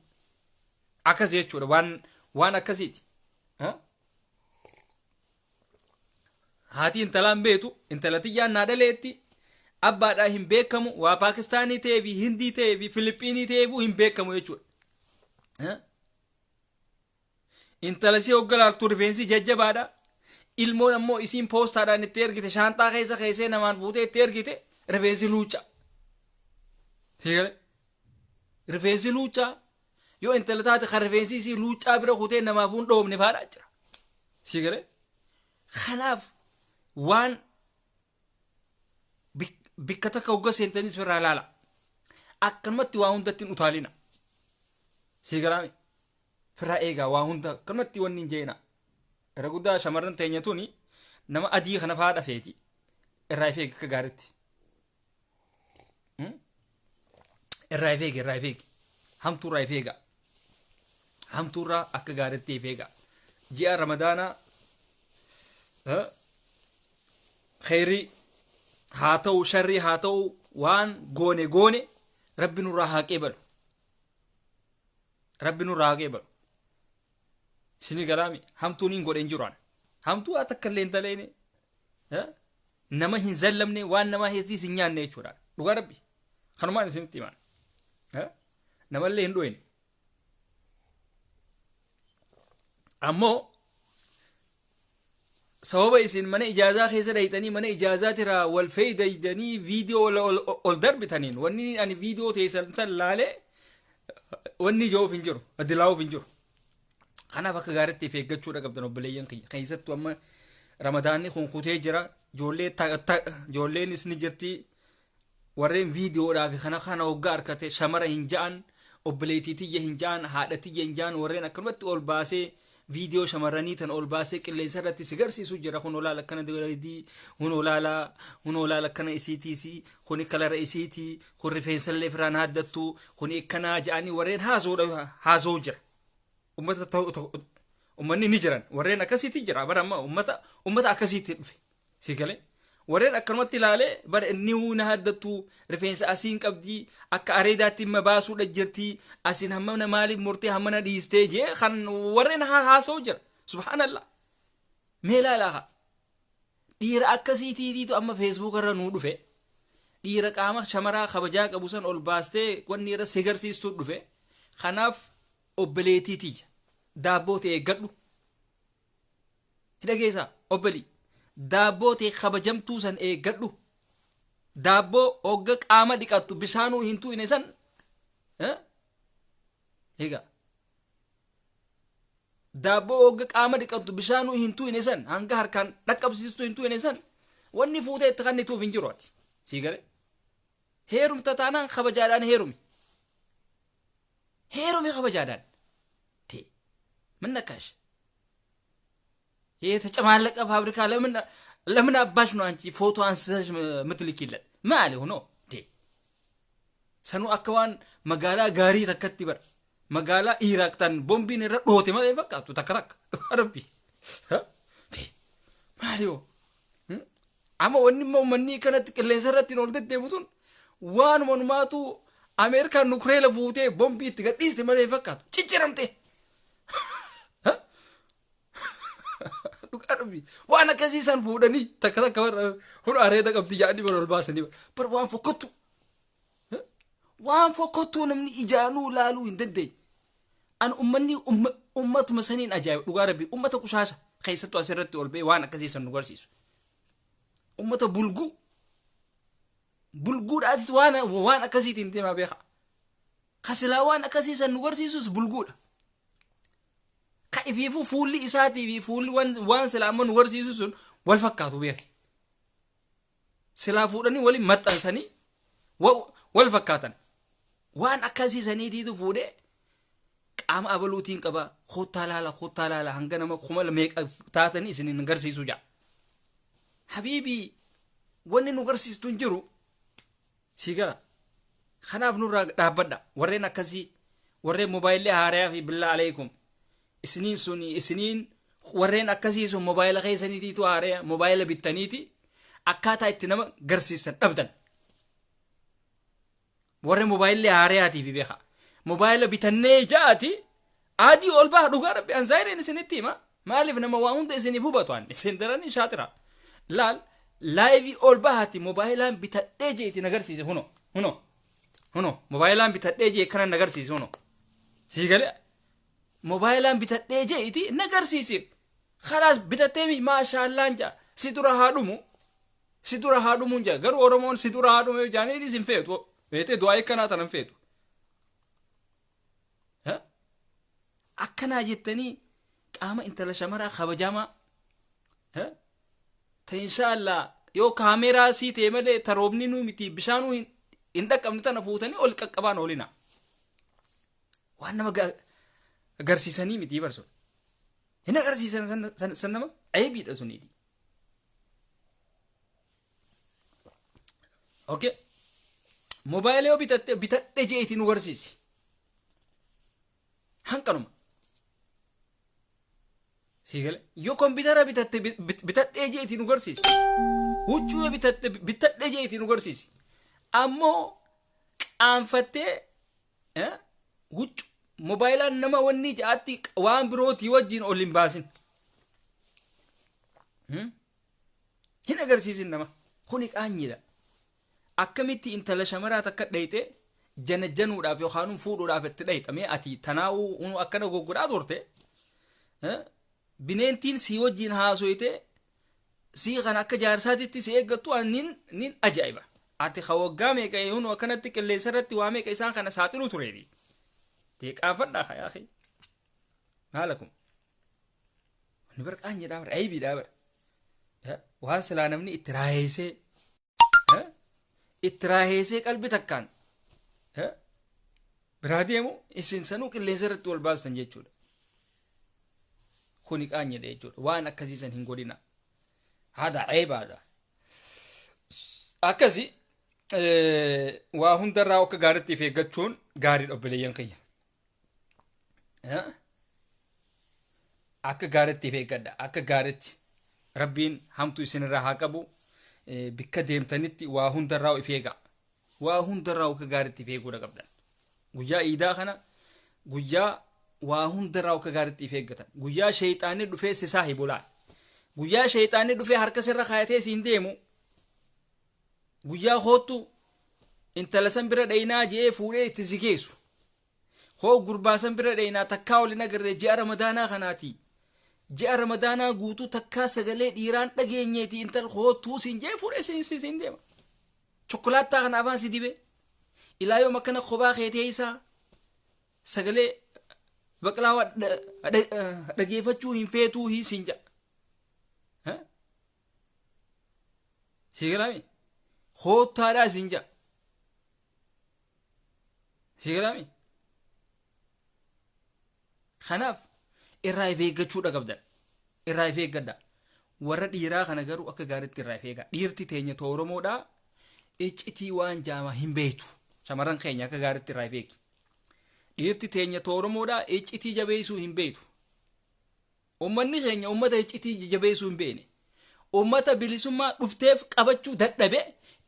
[SPEAKER 2] Akkas jechuudha, waan akkasiiti. Haati intalaan beetu intala tiyyaan naa dhaleetti abbaadhaa hin beekamu, waa Paakistaanii ta'ee fi Hindii ta'ee fi Filippinii ta'eefuu hin beekamu jechuudha. Intala si hogga laaltu rifeensi jajjabaadha. Ilmoon ammoo isiin poostaadhaan itti ergite, shaanxaa keessa keessee namaan fuutee itti ergite, rifeensi luucca. Rifeensi luuccaa yoo intala taate kan rifeensi isii luuccaa bira kutee namaaf hin dhoofne faadhaa jira. Si galee, kanaaf waan bikka takka hogga seentanis firraa laala. Akkanumatti waa hundatti hin utaalina. Si galaame, firraa eegaa, waa hunda akkanumatti wanni hin jeena. Irra guddaa shamarran teenya tuni nama adii kana faa dhafeeti. Irraa if eegi akka gaariitti. Irraa if eegi, irraa if eegi. Hamtuurraa if eega. Hamtuurraa akka gaariitti if eega. Ji'a Ramadaanaa kheyrii haa ta'u, sharrii haa ta'u, waan goone goone Rabbi nurraa haa qeebalu. Rabbi nurraa haa qeebalu. Isinii galaami, hamtuun hin godhe hin jiru ana. Hamtuu haa takka illee hin daleene. Nama hin zallamne, waan namaa heetiis hin nyaanne jechuudha. Dhugaa Rabbi. Kanumaan isinitti himan. Namallee hin dhoyne. Ammoo sababa isin mana ijaazaa keessa dhayxanii, mana ijaazaatirraa wal fayyadanii viidiyoo ol darbitaniin, wanni ani viidiyoo teessan san laalee wanni ija'uuf hin jiru, adilaa'uuf hin jiru. Kanaaf akka gaariitti of eeggachuudha qabdan, obboleeyyan kiyya. Keessattuu amma Ramadaanni kun kutee jira. Ijoollee ijoolleenis ni jirti. Warreen viidiyoodhaa fi kana kana hoggaa harkate shamara hin ja'an, obboleettii tiyya hin ja'an, haadha tiyya hin ja'an, warreen akkanumatti ol baasee viidiyoo shamarranii tan ol baasee qilleensa irratti si garsiisu jira. Kun olaala akkana daladii, kun olaala, kun olaala akkana isiitiisi, kuni kalara isiitii, kun rifeensallee firaan haaddattu, kun akkanaa ja'anii warreen haasa'u jira. Ummata ummanni ni jiran, warreen akkasiitti jira. Bara amma ummata akkasiitti dhufe si galee, warreen akkanumatti ilaalee bara inni na haddattu, rifeensa asiin qabdii, akka areedaatti himma baasuudha jirti, asiin hammana maaliif murtee hammana dhiistee jee kan warreen haasa'u jira. Subhaanallah, mee ilaalaa haa dhiira akkasiitiitiitu amma Facebook irra nuu dhufe. Dhiira qaama shamaraa kabajaa qabu san ol baastee wanni irra si garsiistuu dhufe. Kanaaf obboleettii tiyya, daabboo ta'e eeggadhu. Hidha obbolii, daabboo ta'e kabajamtuu san eeggadhu. Daabboo hogga qaama dhiqattu bishaanuu hin tuqne san. Egaa daabboo hogga qaama dhiqattu bishaanuu hin tuqne san, hanga harkaan dhaqqabsiistu hin tuqne san, wanni fuutee itti kannituuf hin jiru. Ati sii galee, heerumta taanaan kabajaadhaan heerumi, heerumi kabajaadhaan. Ta'e ምን ነካሽ? የተጨማለቀ ፋብሪካ ለምን ለምን አባሽ ነው አንቺ ፎቶ አንስተሽ ምትልኪለት? ምን አለ ሆኖ? Sanuu akka waan magaalaa gaarii takkatti bara. Magaalaa Iraaq tan bombiin irra dhoote malee fakkaattu takka takka. Rabbi. Maali hoo? Amma wanni immoo uummanni kanatti qilleensa irratti ol deddeemu tun waanuma numaatu Ameerikaan nukreela fuutee bombii itti gadhiiste malee fakkaatu. Cicciramte. Dhugaa Rabbi. Waan akkasii san fuudhanii takka takka warra hunda areeda qabdi jedhanii bara ol baasanii bara waan fokkottu. Waan fokkottuu namni ijaanuu laaluu hin dandeenye. An ummanni ummatuma saniin ajaa'iba dhugaa Rabbi, ummata qushaasha keessattuu asirratti ol ba'ee waan akkasii san nu garsiisu. Ummata bulguu. Bulguudhaatitu waan akkasiitiin deemaa beeka. Kasilaa waan akkasii san nu garsiisus bulguudha. Ka ifiifuu fuulli isaatii fi fuulli waan silaa amma nu garsiisu sun wal fakkaatu beeki. Silaa fuudhanii waliin maxxansanii wal fakkaatan. Waan akkasii saniitiitu fuudhee qaama abaluutiin qaba, koottaa laala, koottaa laala, hanga nama kuma meeqa taatanii isin hin garsiisu ja'a. Habiibii, wanni nu garsiistu hin jiru si gara. Kanaaf nurraa dhaabbadha. Warreen akkasii, warreen mobaayillee haarayaa fi billaa aleekum. Isiniin sun, isiniin warreen akkasii sun mobaayila keessaniitiitu haaraya mobaayila bittaniiti akkaataa itti nama garsiisan dhabdan. Warri mobaayillee haarayaatiif beeka. Mobaayila bitannee ja'aati adii ol baha. Dhugaa Rabbi, an zaayireen isinitti hima. Maaliif nama waa hunda isiniif hubatu an isin daranii shaatira. Laal, live ol bahaati mobaayilaan bitadhee jeeti nagarsiise. Huno huno huno, mobaayilaan bitadhee jee kana nagarsiise. Huno, sii galee, mobaayilaan bitadhee jeeti nagarsiise. Khalaas, bitattee maashaallaan jaa, si dura haa dhumu, si dura haa dhumuun jaa. Garuu Oromoon si dura haa dhumu jaanii isin feetu beetee du'aa akkanaa tanan feetu. Akkanaa jettanii qaama intala shamaraa kabajamaa ta inshaallah yoo kaameeraa sii ta'e malee ta roobni nuu miti bishaanuu hin dhaqqabne tana fuutanii ol qaqqabaan oolina. Waan nama agarsiisanii miti barsu. Hin agarsiisan san, nama aybiidha suniiti. Okay. Moobaayilii yoo bitatte, bitadhe jeetii nu garsiisi. Hanqanuma. Sii gale, yoo kompiitara bitatte, bitadhee jeetii nu garsiisi. Huccuu yoo bitatte, bitadhee jeetii nu garsiisi. Ammoo qaanfattee huccuu moobaayilaan nama wanni ja'aatti waan birootii wajjin ol hin baasin. Hin agarsiisin nama. Kuni qaanyiidha. Akkamitti intala shamaraa takka dhayxee jana januudhaaf yookaan fuudhuudhaaf itti dhayxa? Mee ati tanaa'uu akkana goggodhaa turte, bineentiin sii wajjin haasoyte sii kan akka jaarsaatitti si eeggattu nin ajaa'iba. Ati ka waggaa meeqa hunu akkanatti qilleensa irratti waa meeqa isaan kana saaxiluu tureeti. Deeqaafadhaa haa yaaqi. Maalakum. Inni bar qaanyiidhaa bar, aybiidhaa bar. Waan silaa namni itti raaheessee itti raaheessee qalbi takkaan biraa deemu isin sanuu qilleensa irratti wal baastan jechuudha. Kuni qaanyidha jechuudha. Waan akkasiisan hin godhina. Haadha ceebaadha. Akkasi waa hundarraa akka gaariitti of eeggachuun gaariidha, obboleeyyan kiyya. Akka gaariitti of eeggadha. Akka gaariitti Rabbiin hamtuu isinirraa haa qabu. Bikka deemtanitti waa hundarraa of eegaa. Waa hundarraa akka gaariitti of eeguudha qabdan. Guyyaa iidaa kana guyyaa waa hundarraa akka gaariitti of eeggatan. Guyyaa sheexaanni dhufee si saahibu laal. Guyyaa sheexaanni dhufee harka sirra kaayatee siin deemu. Guyyaa koottu intala san bira dhayinaa je'ee fuudhee itti si geessu. Hoo gurbaa san bira dhayinaa, takkaa ol hin agarree ji'a Ramadaanaa kanaati. Ji'a Ramadaanaa guutuu takkaa sagalee dhiiraan dhageenyeeti, intal koottuu siin jee fuudhee siin deema. Chokolaattaa kana afaan si dibee. Ilaa yoom akkana kophaa kee teessaa sagalee baqlaawaa dhageeffachuu hin feetuu hii siin ja'a. Sii galaami? Koottaadhaa siin ja'a. Sii galaami? Kanaaf irraa if eeggachuudha qabdan. Irraa if eeggadha. Warra dhiiraa kana garuu akka gaariitti irraa if eegaa. Dhiirti teenya ta Oromoodhaa iccitii waan jaamaa hin beektu. Shamarran keenya akka gaariitti irraa beeki. Dhiirti teenya Oromoodhaa iccitii jabeessuu hin beektu. Uummanni keenya uummata iccitii jabeessuu hin beekne. Uummata bilisummaa dhufteef qabachuu dadhabe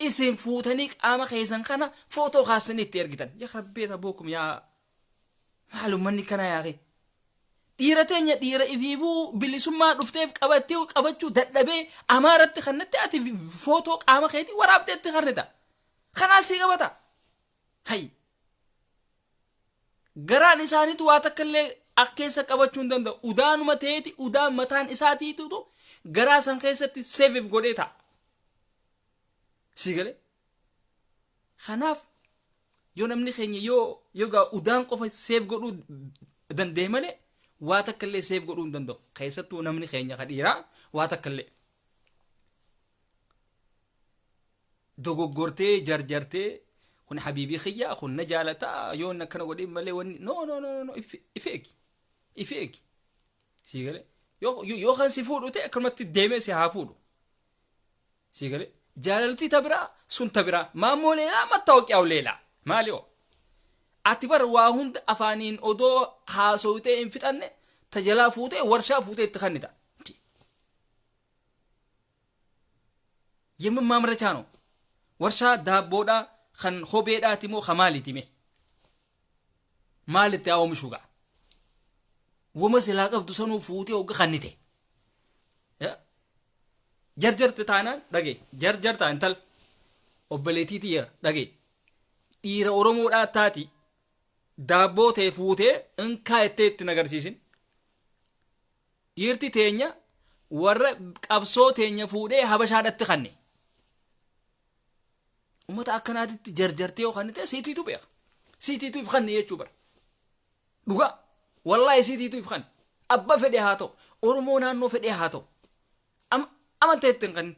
[SPEAKER 2] isin fuutanii qaama keessan kana footoo kaasanii itti ergitan. Yaa Rabbi bookum yaa maal uummanni kana yaaqe. Dhiira teenya dhiira ifiifuu bilisummaa dhufteef qabattee qabachuu dadhabee Amaaratti kannatti ati footoo qaama keetii waraabdee itti karnita. Kanaas sii qabata. Hay. Garaan isaaniitu waa takka illee akka keessa qabachuu hin danda'u. Udaanuma ta'eeti udaan mataan isaatiitu garaa san keessatti seefiif godhee ta'a. Sii galee. Kanaaf yoo namni keenya yoo gaa udaan qofa save godhuu danda'e malee waa takka illee save godhuu hin danda'u. Keessattuu namni keenya ka dhiiraa waa takka illee. Dogoggortee jarjartee kun habiibii kiyya, kun na jaalataa, yoo inni akkana godhee malee wanni, no, no, no, no, if eegi, if eegi. Sii galee, yoo kan si fuudhu ta'e akkanumatti deemee si haa fuudhu. Sii galee, jaalaltii ta biraa sun ta biraa, maammoo leelaa mattaawoqiyaa'u leelaa maali hoo. Ati bar waa hunda afaaniin odoo haasawitee hin fixanne ta jalaa fuutee warshaa fuutee itti kannita. የምን ማምረቻ ነው? Warshaa daabboodhaa kan kopheedhaati moo ka maaliiti mee? Maalitti haa oomishu gaa? Wama silaa qabdu sanuu fuutee hogga kannite. Jarjarte taanaan dhage, jarjartaa intal obboleettii tiyya dhage, dhiira Oromoodhaa taati daabboo ta'e fuutee inkaa ittee itti agarsiisin. Dhiirti teenya warra qabsoo teenya fuudhee Habashaadhatti kanne. Uummata akkanaatitti jarjartee yoo kannite siitiitu beeka. Siitiitu if kanne jechuu bara. Dhugaa wallaahi siitiitu if kanne. Abba fedhe haa ta'u, Oromoo naannoo fedhe haa ta'u. Amantaa itti hin kanne.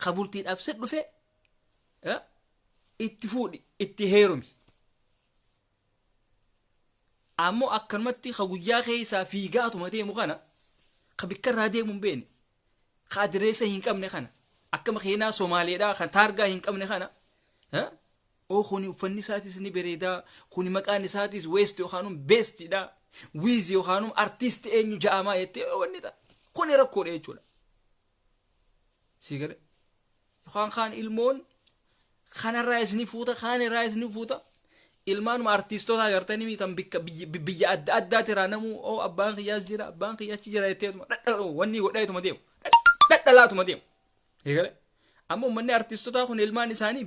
[SPEAKER 2] Kabultiidhaaf sit dhufee itti fuudhi, itti heerumi. Ammoo akkanumatti ka guyyaa keessaa fiigaatuma deemu kana, ka bikka irraa deemu hin beekne, ka adireessa hin qabne kana, akka makiinaa Somaaleedhaa kan taargaa hin qabne kana, oo kuni uffanni isaatis ni bareedaa, kuni maqaan isaatis weest yookaan beestidha, wiizi yookaan artiist eenyu ja'amaa jettee wanni ta'a. Kuni rakkoodha jechuudha. Sii galee, yookaan kaan ilmoon kanarraa isni fuuta, kaan irraa isni fuuta. Ilmaanuma artiistoota agartanii miitan bikka biyya adda addaati irraa namuu oo abbaan kiyyaas jira, abbaan kiyya achi jira jetteetuma wanni godheetuma deemu, dhadhalaatuma deemu. Eegale, amma uummanni artiistotaa kun ilmaan isaanii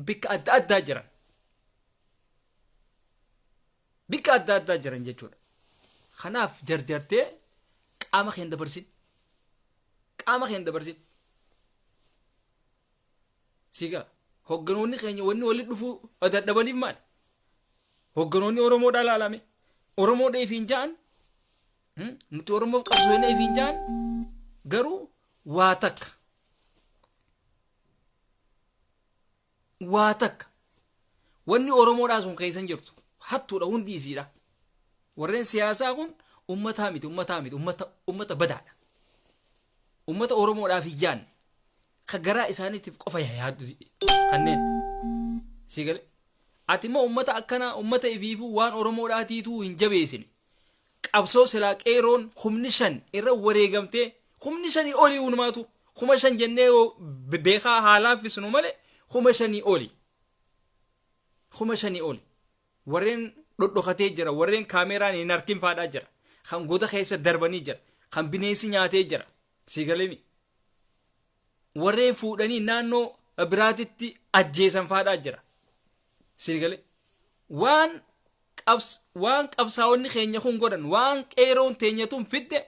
[SPEAKER 2] bikka adda addaa jiran. Bikka adda addaa jiran jechuudha. Kanaaf jarjartee qaama kee hin dabarsin. Qaama kee hin dabarsin. Sigaa hogganoonni keenya wanni walitti dhufuu dadhabaniif maali? Hogganoonni Oromoodhaa ilaalame. Oromoodha ifiin ja'an, nuti Oromoof qabsoofne ifiin ja'an, garuu waa takka. Waa takka. Wanni Oromoodhaa sun keessa hin jirtu. Hattuudha hundi isiidha. Warreen siyaasaa kun uummataa miti, uummataa miti, uummata badaadha. Uummata Oromoodhaaf hin yaadne. Ka garaa isaaniitiif qofa yaaddu kanneen. Si galee? Ati immoo uummata akkanaa, uummata ifiifuu waan Oromoodhaatiituu hin jabeessine. Qabsoo silaa qeeroon 5,000 irra wareegamtee, 5,000 olii hundumaatu, 5,000 jennee beekaa haa laaffisnu malee 5,000 oli. 5,000 oli. Warreen dhodhokatee jira, warreen kaameraan hin harkin faadhaa jira. Kan goda keessa darbanii jira. Kan bineensi nyaatee jira. Si galeemi. Warreen fuudhanii naannoo biraatitti ajjeesan faadhaa jira. Si galee. Waan qabsaa'onni keenya kun godhan, waan qeeroon teenya tun fidde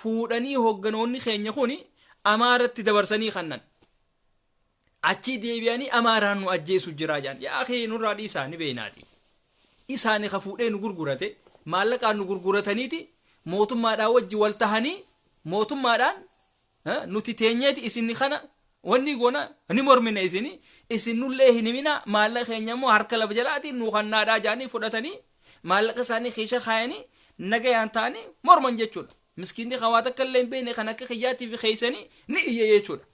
[SPEAKER 2] fuudhanii hogganoonni keenya kun Amaaratti dabarsanii kannan. Achii deebi'anii Amaaraan nu ajjeesu jira jedhan. Yaa akhi, nurraa dhiisaa, ni beeynaati. Isaani ka fuudhee nu gurgurate, maallaqaan nu gurgurataniiti mootummaadhaan wajji wal tahanii, mootummaadhaan nuti teenyeeti isin kana wanni goona ni mormina, isini isin nullee hin himina, maallaqa keenya immoo harka lafa jalaatiin nu kannaadhaa jedhanii fudhatanii maallaqa isaanii keessa kaayanii nagayaan ta'anii morman jechuudha. Miskiinni kan waa takka illee hin beekne kan akka kiyyaatii fi keessanii ni iyya jechuudha.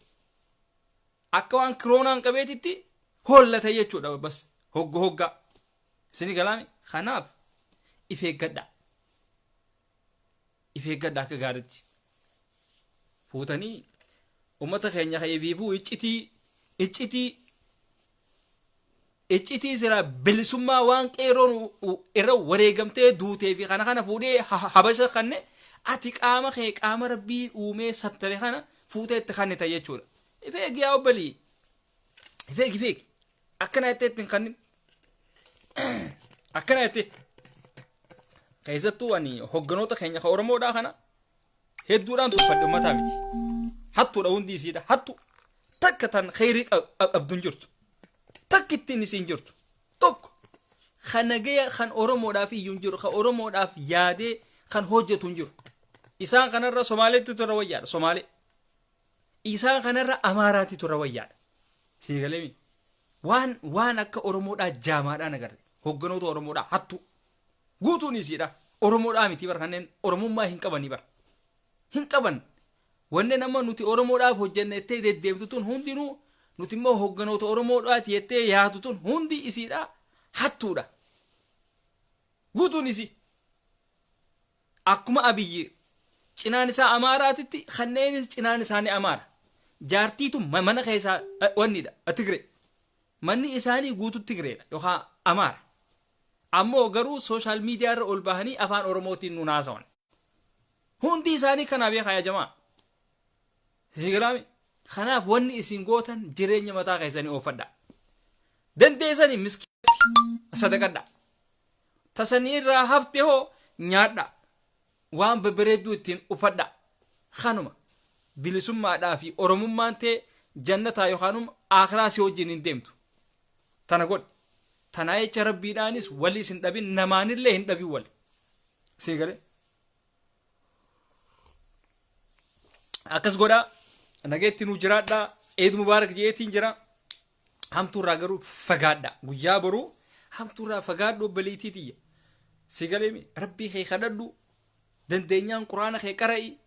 [SPEAKER 2] Akka waan kiroonaan qabeetitti hollata jechuudha bas. Hogga hoggaa. Isin galaami kanaaf if eeggadha. If eeggadha akka gaariitti. Fuutanii uummata keenya kayyee iccitii iccitii iccitii sira bilisummaa waan qeerroon irra wareegamtee duutee fi kana kana fuudhee habasha kanne ati qaama kee qaama rabbii uumee sattare kana fuutee itti kannita jechuudha. If eegi yaa obbolii. If eegi if eegi. Akkana jettee ittiin kannin. Akkana jettee. Keessattuu ani hogganoota keenya ka Oromoodhaa kana hedduudhaan tuffadhe uummataa miti. Hattuudha hundi isiidha. Hattu takka tan kheyrii qabdu hin jirtu. Takka ittiin isiin jirtu. Tokko kan nagaya kan Oromoodhaaf iyyuu hin jiru. Kan Oromoodhaaf yaadee kan hojjetu hin jiru. Isaan kanarra Somaaleetti turre wayyaadha. Somaalee. Isaan kanarra Amaaraatti turre wayyaadha. Sii galee waan waan akka Oromoodhaa jaamaadhaan agarre. Hogganoota Oromoodhaa hattu. Guutuun isiidha. Oromoodhaa miti bara kanneen Oromummaa hin qabanii bara. Hin qaban. Wanni nama nuti Oromoodhaaf hojjenne jettee deddeemtu tun hundinuu nuti immoo hogganoota Oromoodhaati jettee yaadu tun hundi isiidha hattuudha. Guutuun isii. Akkuma Abiyyi cinaan isaa Amaaraatitti kanneenis cinaan isaanii Amaara. Jaartiitu mana keessaa wannidha Tigree. Manni isaanii guutuu Tigreedha yookaan Amaara. Ammoo garuu social media irra ol bahanii afaan Oromootiin nu naasawan. Hundi isaanii kanaa beekaa yaa jamaa. Sigalaami. Kanaaf wanni isin gootan jireenya mataa keessanii oofadha. Dandeessanii miskiinatti sadaqadha. Tasanii irraa hafte hoo nyaadha. Waan babbareedduu ittiin uffadha. Kanuma bilisummaadhaa fi Oromummaan ta'e jannataa yookaan akiraa si wajjin hin deemtu. Tana godhi. Tanaa jecha rabbiidhaanis wali isin dhabin namaanillee hin dhabin wali. Sii galee. Akkas godhaa. Nageetti nuu jiraadhaa. Eid Mubaarak jeetiin jira. Hamtuurraa garuu fagaadha. Guyyaa boruu hamtuurraa fagaadhu obboleettii tiyya. Si galee rabbii kee kadhadhu. Dandeenyaan quraana kee qara'i.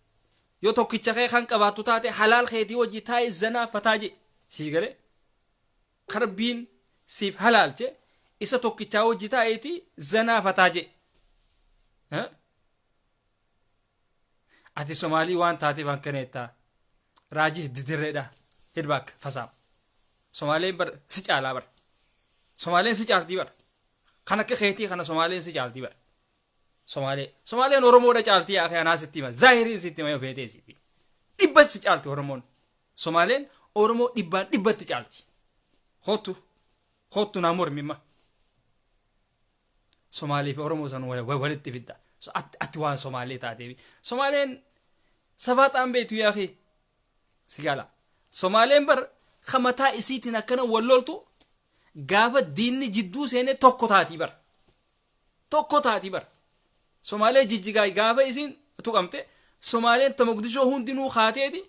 [SPEAKER 2] Yoo tokkicha kee kan qabaattu taate halaal keetii wajji taa'ee zanaa fataa jee. Si galee. Rabbiin siif halaalche isa tokkichaa wajji taa'eeti zanaa fataa jee. Ati Somaalii waan taateef akkana jettaa. Raajii didirreedha. Hidbaak fasaam. Somaaleen bar si caalaa bar. Somaaleen si caaltii bar. Kan akka keetii kana Somaaleen si caaltii bar. Somaalee. Somaaleen Oromoodha caaltii yaa anaa sitti hima. Zaahiriin sitti hima yoo feetee sitti. Dhibbatti si caalti Oromoon. Somaaleen Oromoo dhibbaan dhibbatti caalti. Kottu. Kottu naa mormi imma. Somaalee fi Oromoo san walitti fidda. Ati waan Somaalee taateef. Somaaleen safaaxaan beektu yaa fi si gala. Somaaleen bar ka mataa isiitiin akkana wal loltu gaafa diinni jidduu seenee tokko taatii bar. Tokko taatii bar. Somaalee jijjigaa gaafa isiin tuqamte Somaaleen ta Moqdishoo hundinuu kaateeti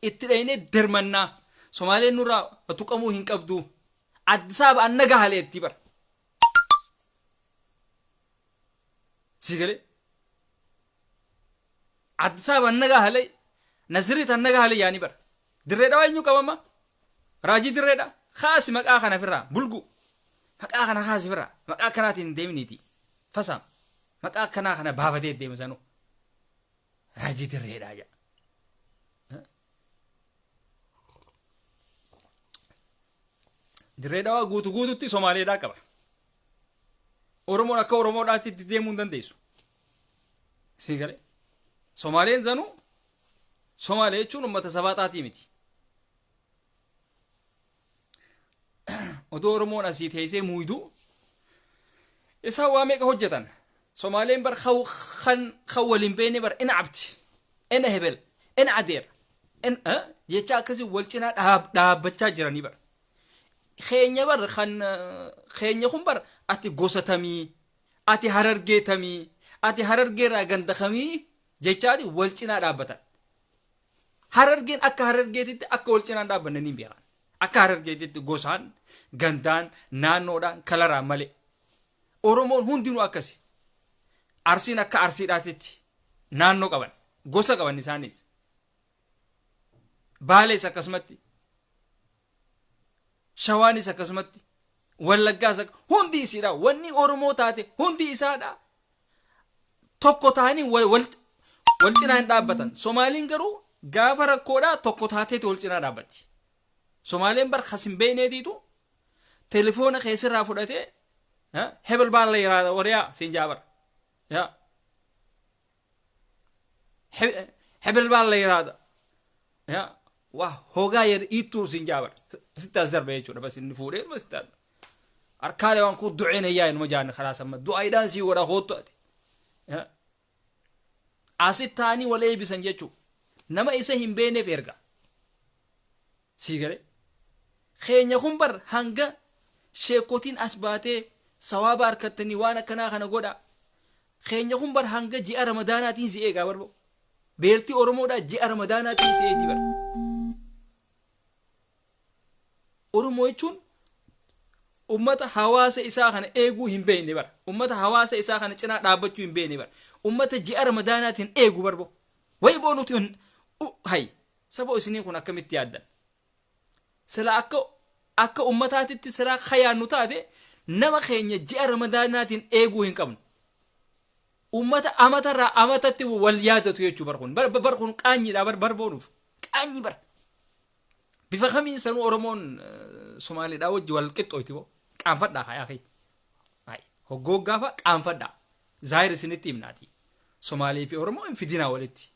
[SPEAKER 2] itti dhaynee dirmannaa. Somaaleen nurraa tuqamuu hin qabdu. Addis Ababa anna gahaleetti bar. Si galee. Addis Ababa anna gahalee Nazirit anna gahalee yaanii bar. Dirree dhawaa eenyu qabama? Raajii dirreedha. Kaasi maqaa kana firraa bulgu. Maqaa kana kaasi firraa. Maqaa akkanaatiin hin deeminiiti. Fasaam. Maqaa akkanaa kana baafatee deema sanuu. Raajii dirreedhaa jedha. Dirree dhawaa guutu guututti Somaaleedhaa qaba. Oromoon akka Oromoodhaatti itti deemuu hin dandeessu. Sii galee. Somaaleen sanuu Somaalee jechuun uummata sabaaxaatii miti. Odoo Oromoon asii teessee muuduu isaan waa meeqa hojjetan. Somaaleen bar kan kan waliin beekne bar ina abti, ina hebel, ina adeer, jecha akkasii wal cinaa dhaabbachaa jiranii bar. Keenya bar kan keenya kun bar ati gosa tamii, ati harargee tamii, ati harargeerraa ganda kamii jechaati wal cinaa dhaabbatan. Harargeen akka harargeetitti akka wal cinaa dhaabbanne ni beekan. Akka harargeetitti gosaan, gandaan, naannoodhaan, kalaraan malee. Oromoon hundinuu akkasi. Arsiin akka arsiidhaatitti naannoo qaban, gosa qaban isaanis. Baalees akkasumatti. Shawaanis akkasumatti. Wallaggaas akka hundi isiidha. Wanni Oromoo taate hundi isaadha. Tokko ta'anii wal wal wal cinaa hin dhaabbatan. Somaaliin garuu gaafa rakkoodhaa tokko taateeti wal cinaa dhaabbatti. Somaaleen bar kas hin beekneetiitu telefoona keessirraa fudhatee hebel baalla yiraada wariyaa siin jaa bara. Yaa hebel baalla yiraada. Yaa waa hogaa yar iittuu siin jaa bara. Sitti as darba jechuudha bas inni fuudhee bas sitti darba. Harkaalee waan kuu du'een yaa inuma jaanne khalaas amma du'aayidhaan sii godha koottu ati. Asitti ta'anii wal eebisan jechuudha. Nama isa hin beekneef erga. Sii galee. Keenya kun bar hanga sheekotiin as baatee sawaaba harkattanii waan akkanaa kana godha. Keenya kun bar hanga ji'a Ramadaanaatiin si eegaa barbo. Beeltii Oromoodhaa ji'a Ramadaanaatiin si eegi bar. Oromoo jechuun ummata hawaasa isaa kana eeguu hin beekne bara. Ummata hawaasa isaa kana cinaa dhaabbachuu hin beekne bara. Ummata ji'a Ramadaanaatiin eegu barbo. Wayi boo nuti hay saba isinii kun akkamitti yaaddan? Sila akka ummataatitti silaa kayaannu taate nama keenya ji'a Ramadaanaatiin eeguu hin qabnu. Ummata amatarraa amatatti wal yaadatu jechuu bar kun. Bar kun qaanyiidha bar bar boonuuf. Qaanyi bar. Bifa kamiin sanuu Oromoon Somaaliidhaa wajji wal qixxooyti boo. Qaanfadhaa haa yaakii. Hayi hoggooggaa fa'a qaanfadhaa. Zaahir isinitti himnaati. Somaalii fi Oromoo hin fidinaa walitti.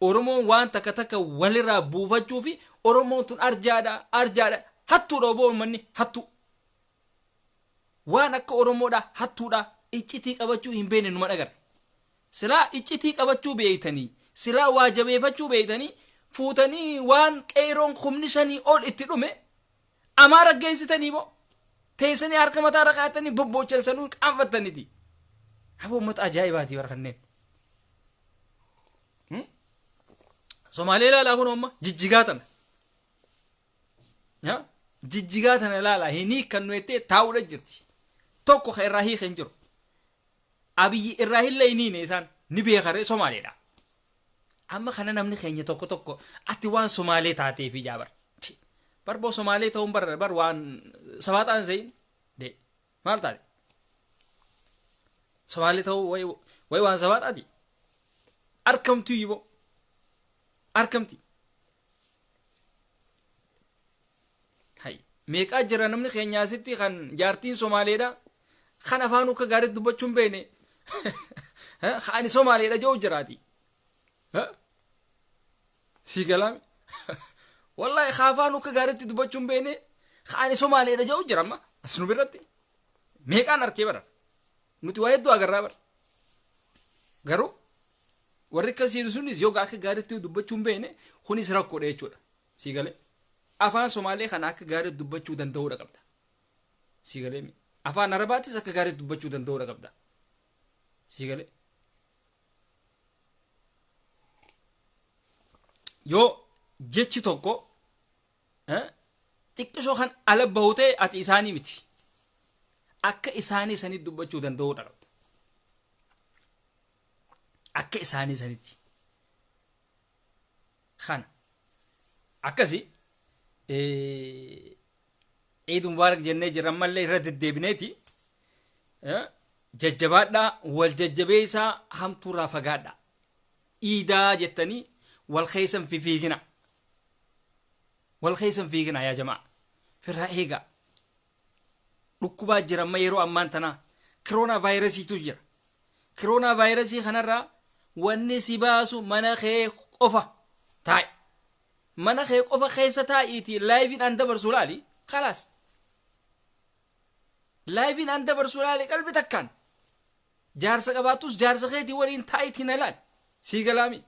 [SPEAKER 2] Oromoon waan takka takka walirraa buufachuu fi Oromoon tun arjaadha arjaadha hattuudha oboo uummanni hattuu. Waan akka Oromoodha hattuudha iccitii qabachuu hin beekne numa dhagarre. Silaa iccitii qabachuu beektanii, silaa waa jabeefachuu beektanii, fuutanii waan qeeyroon kumni shanii ol itti dhume Amaara geessitanii moo? Teessanii harka mataa irra kaa'attanii bobboochan sanuu hin qaanfattaniti. Aboo uummata ajaa'ibaati bara kanneen. Somaalee ilaalaa kun amma jijjigaa tana. Jijjigaa tana ilaalaa hin hiikkannu jettee taa'uudha jirti. Tokko ka irraa hiike hin jiru. Abiyyi irraa hin layniine isaan ni beekaree Somaaleedha. Amma kana namni keenya tokko tokko ati waan Somaalee taateefi jaa bar. Bar boo Somaalee ta'uun bar bar waan sabaaxaan seyin de maal taate? Somaalee ta'uu way way waan sabaaxaati. Arkamtu iyyuu arkamti. Hay meeqaa jira namni keenya asitti kan jaartiin Somaaleedha kan afaan akka gaariitti dubbachuu hin beekne kan ani Somaaleedha jedhu jiraati. Sii galaami. Wallahi ka afaan akka gaariitti dubbachuu hin beekne kan ani Somaaleedha jedhu jira amma as nu biratti. Meeqaan arkee bara. Nuti waa hedduu agarraa bara. Garuu warri akkasii sunis yoo akka gaariitti dubbachuu hin beekne kunis rakkoodha jechuudha. Sii galee. Afaan Somaalee kana akka gaariitti dubbachuu danda'uudha qabda. Sii galee mi? Afaan Arabaatis akka gaariitti dubbachuu danda'uudha qabda. Sii galee. Yoo jechi tokko xiqqishoo kan ala bahu ta'e ati isaanii miti. Akka isaanii sanitti dubbachuu danda'uudha qabda. Akka isaanii sanitti. Kana. Akkasi Eid Mubaarak jennee jirra ammallee irra deddeebineeti. Jajjabaadhaa wal jajjabeessaa hamtuurraa fagaadhaa. Iidaa jettanii wal keessan fifiigina. Wal keessan fiigina yaa jamaa. Firraa eegaa. Dhukkubaa jira amma yeroo ammaan tanaa. Kiroonaa vaayirasiitu jira. Kiroonaa vaayirasii kanarraa wanni si baasu mana kee qofa taa'i. Mana kee qofa keessa taa'iitii laayiviin an dabarsu laali. Kalaas. Laayiviin an dabarsu laali qalbi takkaan. Jaarsa qabaattus jaarsa keetii waliin taa'iitii na laali. Sii galaami.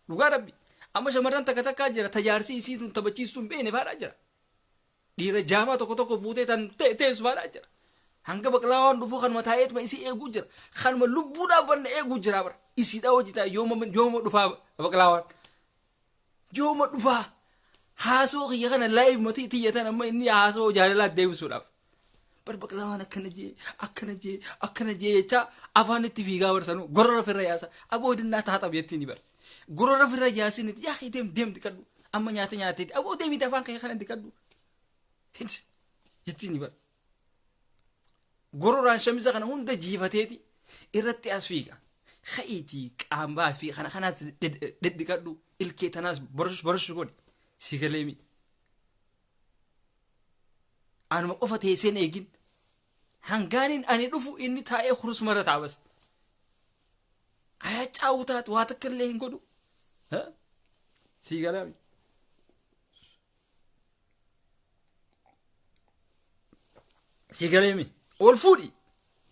[SPEAKER 2] Dhugaa rabbi. Amma shamarran takka takkaa jira tajaarsi isii tun taphachiistu hin beekne faadhaa jira. Dhiira jaamaa tokko tokko fuutee tan teessu faadhaa jira. Hanga baqlaawaan dhufuu kanuma taa'eetuma isii eeguu jira. Kanuma lubbuudhaaf wanna eeguu jira bara. Isiidhaa hojii taa'e yooma yooma dhufaa baqlaawaan. Yooma dhufaa. Haasoo kiyya kana live matii tiyya tan amma inni haasoo jaalalaa deebisuudhaaf. Bar baqlaawaan akkana jee akkana jee akkana jee jechaa afaan itti fiigaa barsanuu gorora firra yaasa. Aboo dinnaa taaxab jettiin bar. Gorora firra yaasin yaa deem deem dhiqadhu. Amma nyaata nyaateeti aboo deemite afaan kee kana dhiqadhu. Jettiin bar. Gororaan shamiza kana hunda jiifateeti irratti as fiiga. Ka'iitii qaambaa fi kana kanaas dhedhiqadhu, ilkee tanaas borosh borosh godhi. Si galeemi. Anuma qofa teesseen eegin. Hangaaniin ani dhufu inni taa'ee kurusmarra ta'a bas. Ayaa caawuu taate waa takka illee hin godhu. Si galaami. Si galeemi. Ol fuudhi.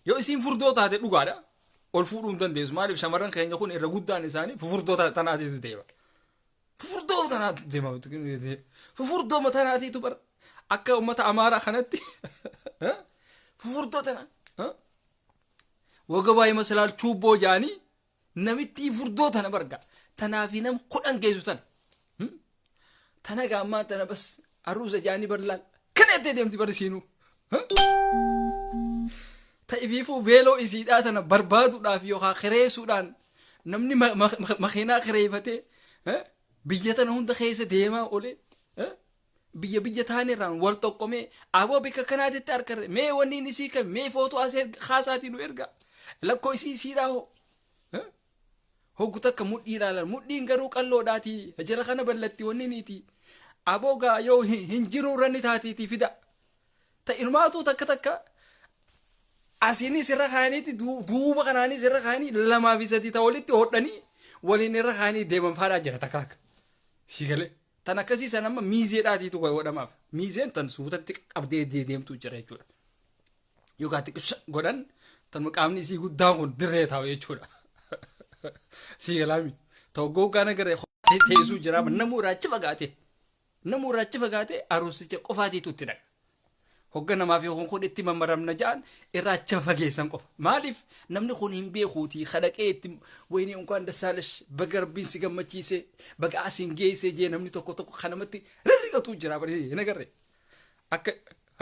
[SPEAKER 2] Yoo isiin furdoo taate dhugaadha. Ol fuudhuu hin dandeessu. Maaliif shamarran keenya kun irra guddaan isaanii fufurdoo tanaatiitu deema. Fufurdoo tanaatu deema. Fufurdoo tanaatiitu bara. Akka uummata Amaaraa kanatti. Fufurdoo tana. Wagabaa ይመስላል chuubboo jaanii namittii furdoo tana barga. Tanaafi nam 10 geessu tana. Tana gaammaa tana bas aruusa jaanii bar laal. Kana itti deemti bar isiinuu. Ta'ifiifuu veeloo isiidhaa tana barbaaduudhaaf yookaan kireessuudhaan namni makiinaa kireeffatee biyya tana hunda keessa deemaa olee biyya biyya taanirraan wal tokkomee aboo bikka kanaatitti argarre mee wanni inni isii kan mee footoo as kaasaatii nu erga lakkoo isii isiidhaa hoo hoggu takka mudhii ilaalan mudhiin garuu qalloodhaatii jala kana ballatti wanni niiti aboo gaa yoo hin jiruu irra ni taatiitii fida ta ilmaatuu takka takka asiinis irra kaaniiti duuba kanaanis irra kaanii 2 fi 3 ta walitti hodhanii waliin irra kaanii deeman faadhaa jira takka takka si galee. Tan akkasii san amma miizeedhaatiitu godhamaaf. Miizeen tan suutatti qabdee deemtu jira jechuudha. Yookaan xiqqisha godhan tan qaamni isii guddaan kun dirree taa'u jechuudha. Si galaami. Ta'u goggaan agarree teessuu jira namuu irraa achi fagaate. Namuu irraa achi fagaate aruusicha qofaatiitu itti dhaqa. Hogga namaaf yoo kun itti mammaramna ja'an irraa achi fageessan qofa. Maaliif namni kun hin beekuutii kadhaqee itti wayinii unkaan dassaalesh baga rabbiin si gammachiise baga asiin geesse jee namni tokko tokko kanamatti rirriqatu jira bari hin agarre. Akka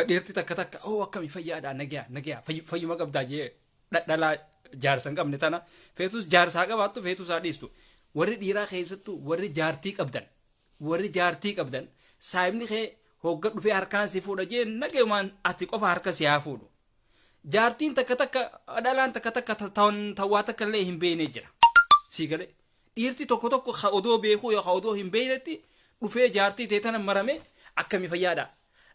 [SPEAKER 2] dhiirti takka takka oo akkami fayyaadhaa nagayaa nagayaa fayyuma qabdaa jee dhadhalaa jaarsa hin qabne tana feetus jaarsaa qabaattu feetus haa dhiistu. Warri dhiiraa keessattuu warri jaartii qabdan warri jaartii qabdan saayibni kee hogga dhufee harkaan si fuudha jee nagayumaan ati qofa harka si haa fuudhu. Jaartiin takka takka dhalaan takka takka tawwaa takka illee hin beekne jira. Sii galee dhiirti tokko tokko ka odoo beekuu yookaan odoo hin beeknetti dhufee jaartii ta'e tana marame akkami fayyaadha.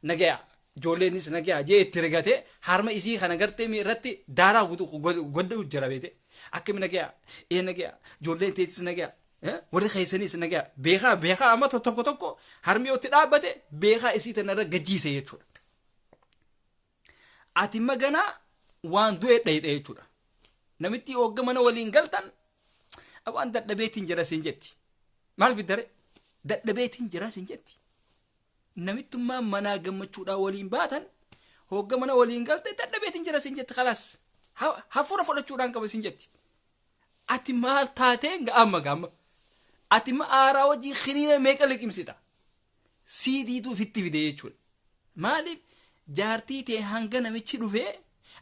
[SPEAKER 2] Nagaya ijoolleenis nagaya jee itti rigatee harma isii kana gartee irratti daaraa godhu jira beete. Akkami nagaya ee nagaya ijoolleen teetis nagaya. Warri keessanis nagaya beekaa beekaa amma tokko tokko harmi yoo itti dhaabbate beekaa isii tanarra gajiise jechuudha. Ati maganaa waan du'e dhayxe jechuudha. Namitti hogga mana waliin galtan waan dadhabeetiin jira siin jetti. Maal fiddare? Dadhabeetiin jira siin jetti. Namittummaa manaa gammachuudhaan waliin baatan hogga mana waliin galte dadhabeetiin jira siin jetti khalaas. Hafuura fudhachuudhaan qaba siin jetti. Ati maal taatee amma gaama? Ati ma aaraa wajjin khiniina meeqa liqimsita? Siidiitu ofitti fide jechuudha. Maaliif jaartii ta'e hanga namichi dhufee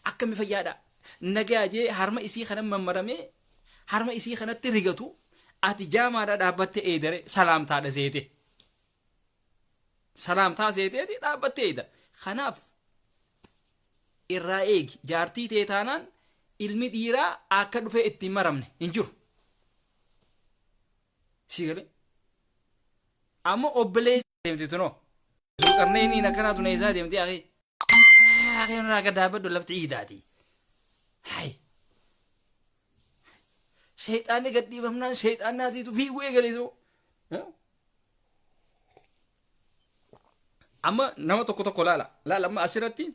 [SPEAKER 2] akkami fayyaadha? Nagaa jee harma isii kana mammaramee harma isii kanatti rigatu ati jaamaadha dhaabbattee eedare salaamtaadha seete. Salaamtaa seeteeti dhaabbattee eeda. Kanaaf irraa eegi jaartii ta'e taanaan ilmi dhiiraa akka dhufee ittiin maramne hin jiru. Si galee? Amma obboleessi deemti tunoo. Zulqarneeniin akkanaa tun eessaa deemti akii? Akii irraa gad dhaabbadhu lafti iidaati. Hai. Sheexaanni gad dhiifamnaan sheexaannaatiitu fiiguu eegaleesoo. Amma nama tokko tokko laala. Laala amma asirratti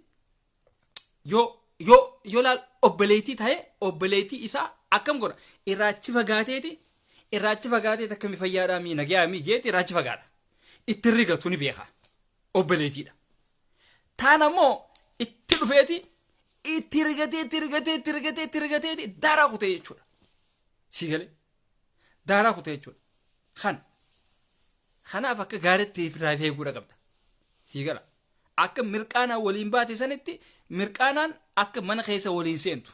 [SPEAKER 2] yoo yoo yoo laal obboleettii ta'e obboleettii isaa akkam godha irraachi fagaateeti irraachi fagaateeti akkami fayyaadhaa mii nagayaa mii jeeti irraachi fagaata itti rigatu ni beeka obboleettiidha. Taan ammoo itti dhufeeti itti rigatee itti rigatee itti rigatee itti rigateeti daaraa kutee jechuudha. Sii galee daaraa kutee jechuudha. Kan kanaaf akka gaariitti irraa eeguudha qabda. Sii gala. Akka mirqaanaan waliin baate sanitti mirqaanaan akka mana keessa waliin seentu.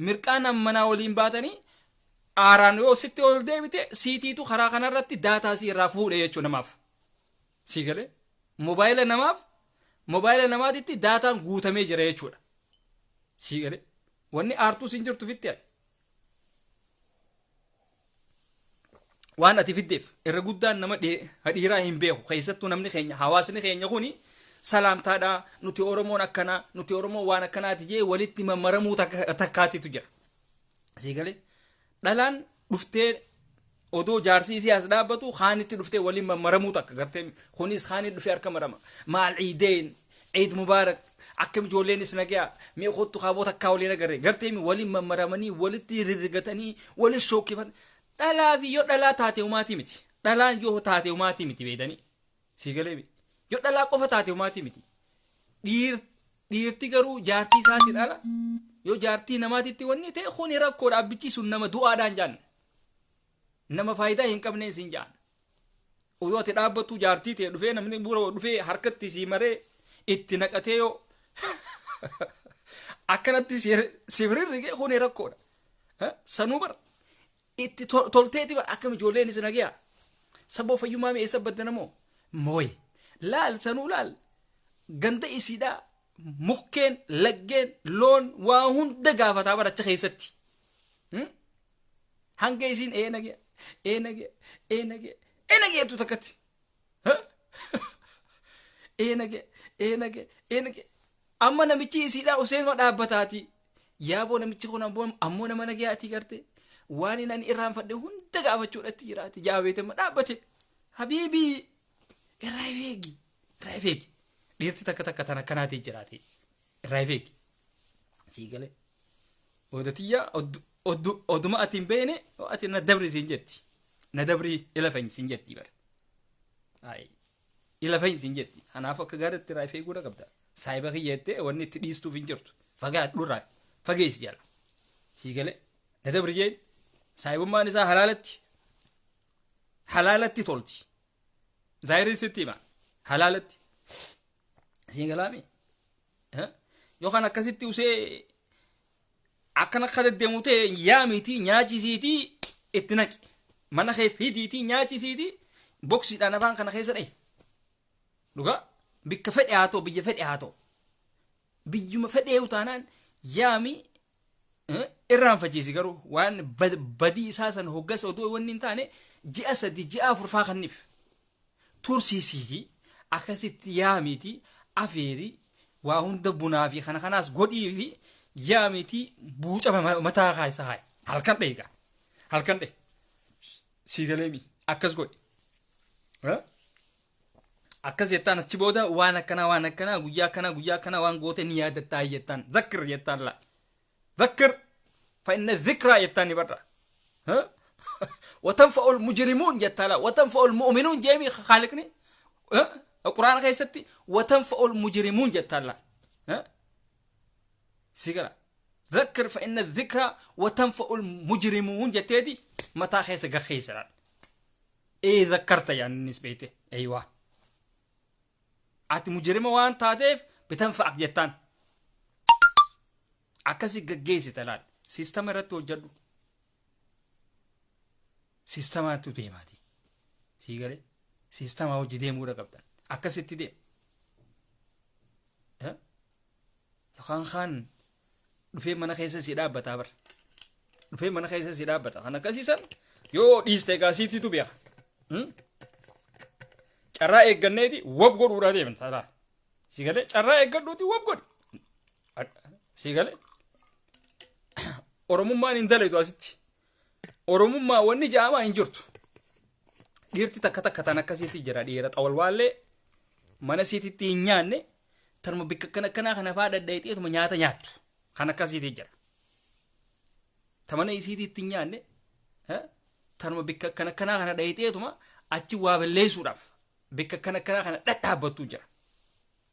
[SPEAKER 2] Mirqaanaan manaa waliin baatanii aaraan yoo sitti ol deebite siitiitu karaa kanarratti daataa si irraa fuudhe jechuudha namaaf. Sii galee moobaayila namaaf moobaayila namaatitti daataan guutamee jira jechuudha. Sii galee wanni aartuu siin jirtu fitti ati. Waan ati fiddeef irra guddaan nama dhiiraa hin beeku. Keessattuu namni keenya, hawaasni keenya kuni salaamtaadha, nuti Oromoon akkanaa, nuti Oromoon waan akkanaati jee walitti mammaramuu takkaatitu jira. Sii galee dhalaan dhuftee odoo jaarsii isii as dhaabbatu kaanitti dhuftee waliin mammaramuu takka gartee, kunis kaanitti dhufee harka marama. Maal ciideen, Ciid Mubaarak, akkam ijoolleenis nagaya, mee kottu kaaboo takkaa waliin agarre gartee, waliin mammaramanii walitti rirrigatanii waliin shookkifatan. Dhalaa fi yoo dhalaa taate humaatii miti. Dhalaan yoo taate humaatii miti beeytanii. Sii galee yoo dhalaa qofa taate humaatii miti. Dhiirti garuu jaartii isaatiin ala yoo jaartii namaatitti wanni ta'e kuni rakkoodha. Abbichi sun nama du'aadhaan jaan. Nama faayidaa hin qabne siin jaan. Odoo ati dhaabbattu jaartii ta'e dhufee namni bu'uura dhufee harkatti sii maree itti naqatee yoo akkanatti si rirrige kuni rakkoodha. Sanuu bara itti tolteeti bara, akkam ijoolleenis nagiyaa, saboo fayyummaa mi'eessa baddanamoo mooyi laal, sanuu laal ganda isiidhaa, mukkeen, laggeen, loon, waa hunda gaafataa bara achi keessatti. Hanga isiin ee nagiya, ee nagiya, ee nagiya, ee nagiya takkatti ee nagiya, ee nagiya, ee nagiya. Amma namichi isiidhaa useenuma dhaabbataati. Yaaboo namichi kun ammoo nama nagayaatii garte, waan inni ani irraanfadhe hunda gaafachuudhatti jiraati jaabeetama dhaabbate. Habiibii, irraa eegi, irraa eegi. Dhiirti takka takka tan akkanaatii jiraati, irraa eegi. Sii galee odatiyyaa oduma ati hin beene ati na dabri siin jetti, na dabrii ila fany siin jetti bara, ila fany siin jetti. Kanaaf akka gaariitti irraa eeguudha qabda. Saayiba kiyya jettee wanni itti dhiistuuf hin jirtu. Fagaadhu, irraa fageessi jala. Sii galee na dabri jeen. Saayibummaan isaa halaalatti halaalatti tolti. Zaayiriin sitti hima, halaalatti. Sii galaami yookaan akkasitti usee akkana akka deddeemu ta'e yaamiitii nyaachisiitii itti naqi, mana kee fidiitii nyaachisiitii boksiidhaan afaan kana keessa dhahi. Dhugaa bikka fedhe haa ta'u, biyya fedhe haa ta'u, biyyuma fedhee utaanaan yaami irraanfachiisi. Garuu waan badii isaa san hoggas odoo wanni hin taane ji'a 3, ji'a 4 faa kanniif tursiisiitii akkasitti yaamiitii afeerii, waa hunda bunaa fi kana kanaas godhii fi yaamiitii buuca mataa kaasa haay, halkan dheegaa, halkan dhee. Sii galeemi? Akkas godhi. Akkas jettaan. Achi booda waan akkanaa, waan akkanaa, guyyaa akkanaa, guyyaa akkanaa waan goote ni yaadattaa jettaan. Zakkir jettaan laa, zakkir fa inna zikraa jettaan ni barra. وتنفع المجرمون jettaa laa, وتنفع المؤمنون jeemi خالقni quraana keessatti, وتنفع المجرمون jettaan laa. Si gala? ذكر فإن الذكرى وتنفع المجرمون jetteeti mataa keessa gaggeessa laal. Ee ذكرت يعني nisbeete أيوه ati mujrima waan taateef بتنفعك jettaan. Akkasi gaggeessita laal. Siistama irratti hojjedhu, siistamaatu deemaati. Sii galee? Siistamaa hojii deemuudha qabdan. Akkasitti deem yookaan kaan dhufee mana keessa si dhaabbataa bara, dhufee mana keessa si dhaabbata. Kan akkasiisan yoo dhiiste egaa siititu beeka. Carraa eegganneeti wab godhuudhaa deeman taraa. Si galee? Carraa eeggadhuuti wab godhi. Si galee? Oromummaan hin daleetu asitti. Oromummaa wanni ja'amaa hin jirtu. Dhiirti takka takka tan akkasiitti jira, dhiira xawalwaallee mana siititti hin nyaanne, tanuma bikka akkana akkanaa kana faa dhadhaixeetuma nyaata nyaattu kan akkasiitti jira. Ta mana isiititti hin nyaanne, tanuma bikka akkana akkanaa kana dhayixeetuma achi waa balleessuudhaaf bikka akkana akkanaa kana dhadhaabbattu jira.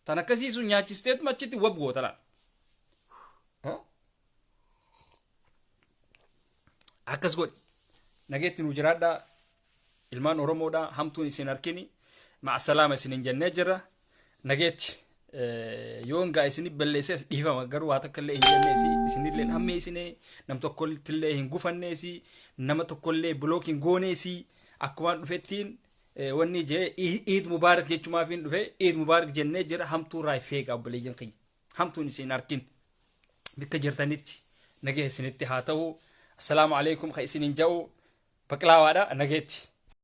[SPEAKER 2] Tan akkasii sun nyaachisteetuma achitti wab goota laal. Akkas godhi. Nageetti nu jiraadhaa. Ilmaan Oromoodhaa, hamtuun isin harkini. Ma'asalaama isinin jennee jirra. Nageetti. Yoon gaa isinif balleesses dhiifama, garuu waa takka illee hin jenneesi, isinillee hin hammeessine, nam tokkollee hin gufanneesi, nama tokkollee block hin gooneesi. Akkumaan dhufettiin wanni jee Iid Mubaarak jechumaaf hin dhufe. Iid Mubaarak jennee jira. Hamtuu irraa feegaa obboleeyyan kiyya, hamtuun isin harkin. Bakka jirtanitti nagee isinitti haa ta'u. Assalaamu alaikum ka isinin ja'u baqlaawaadha, nageetti.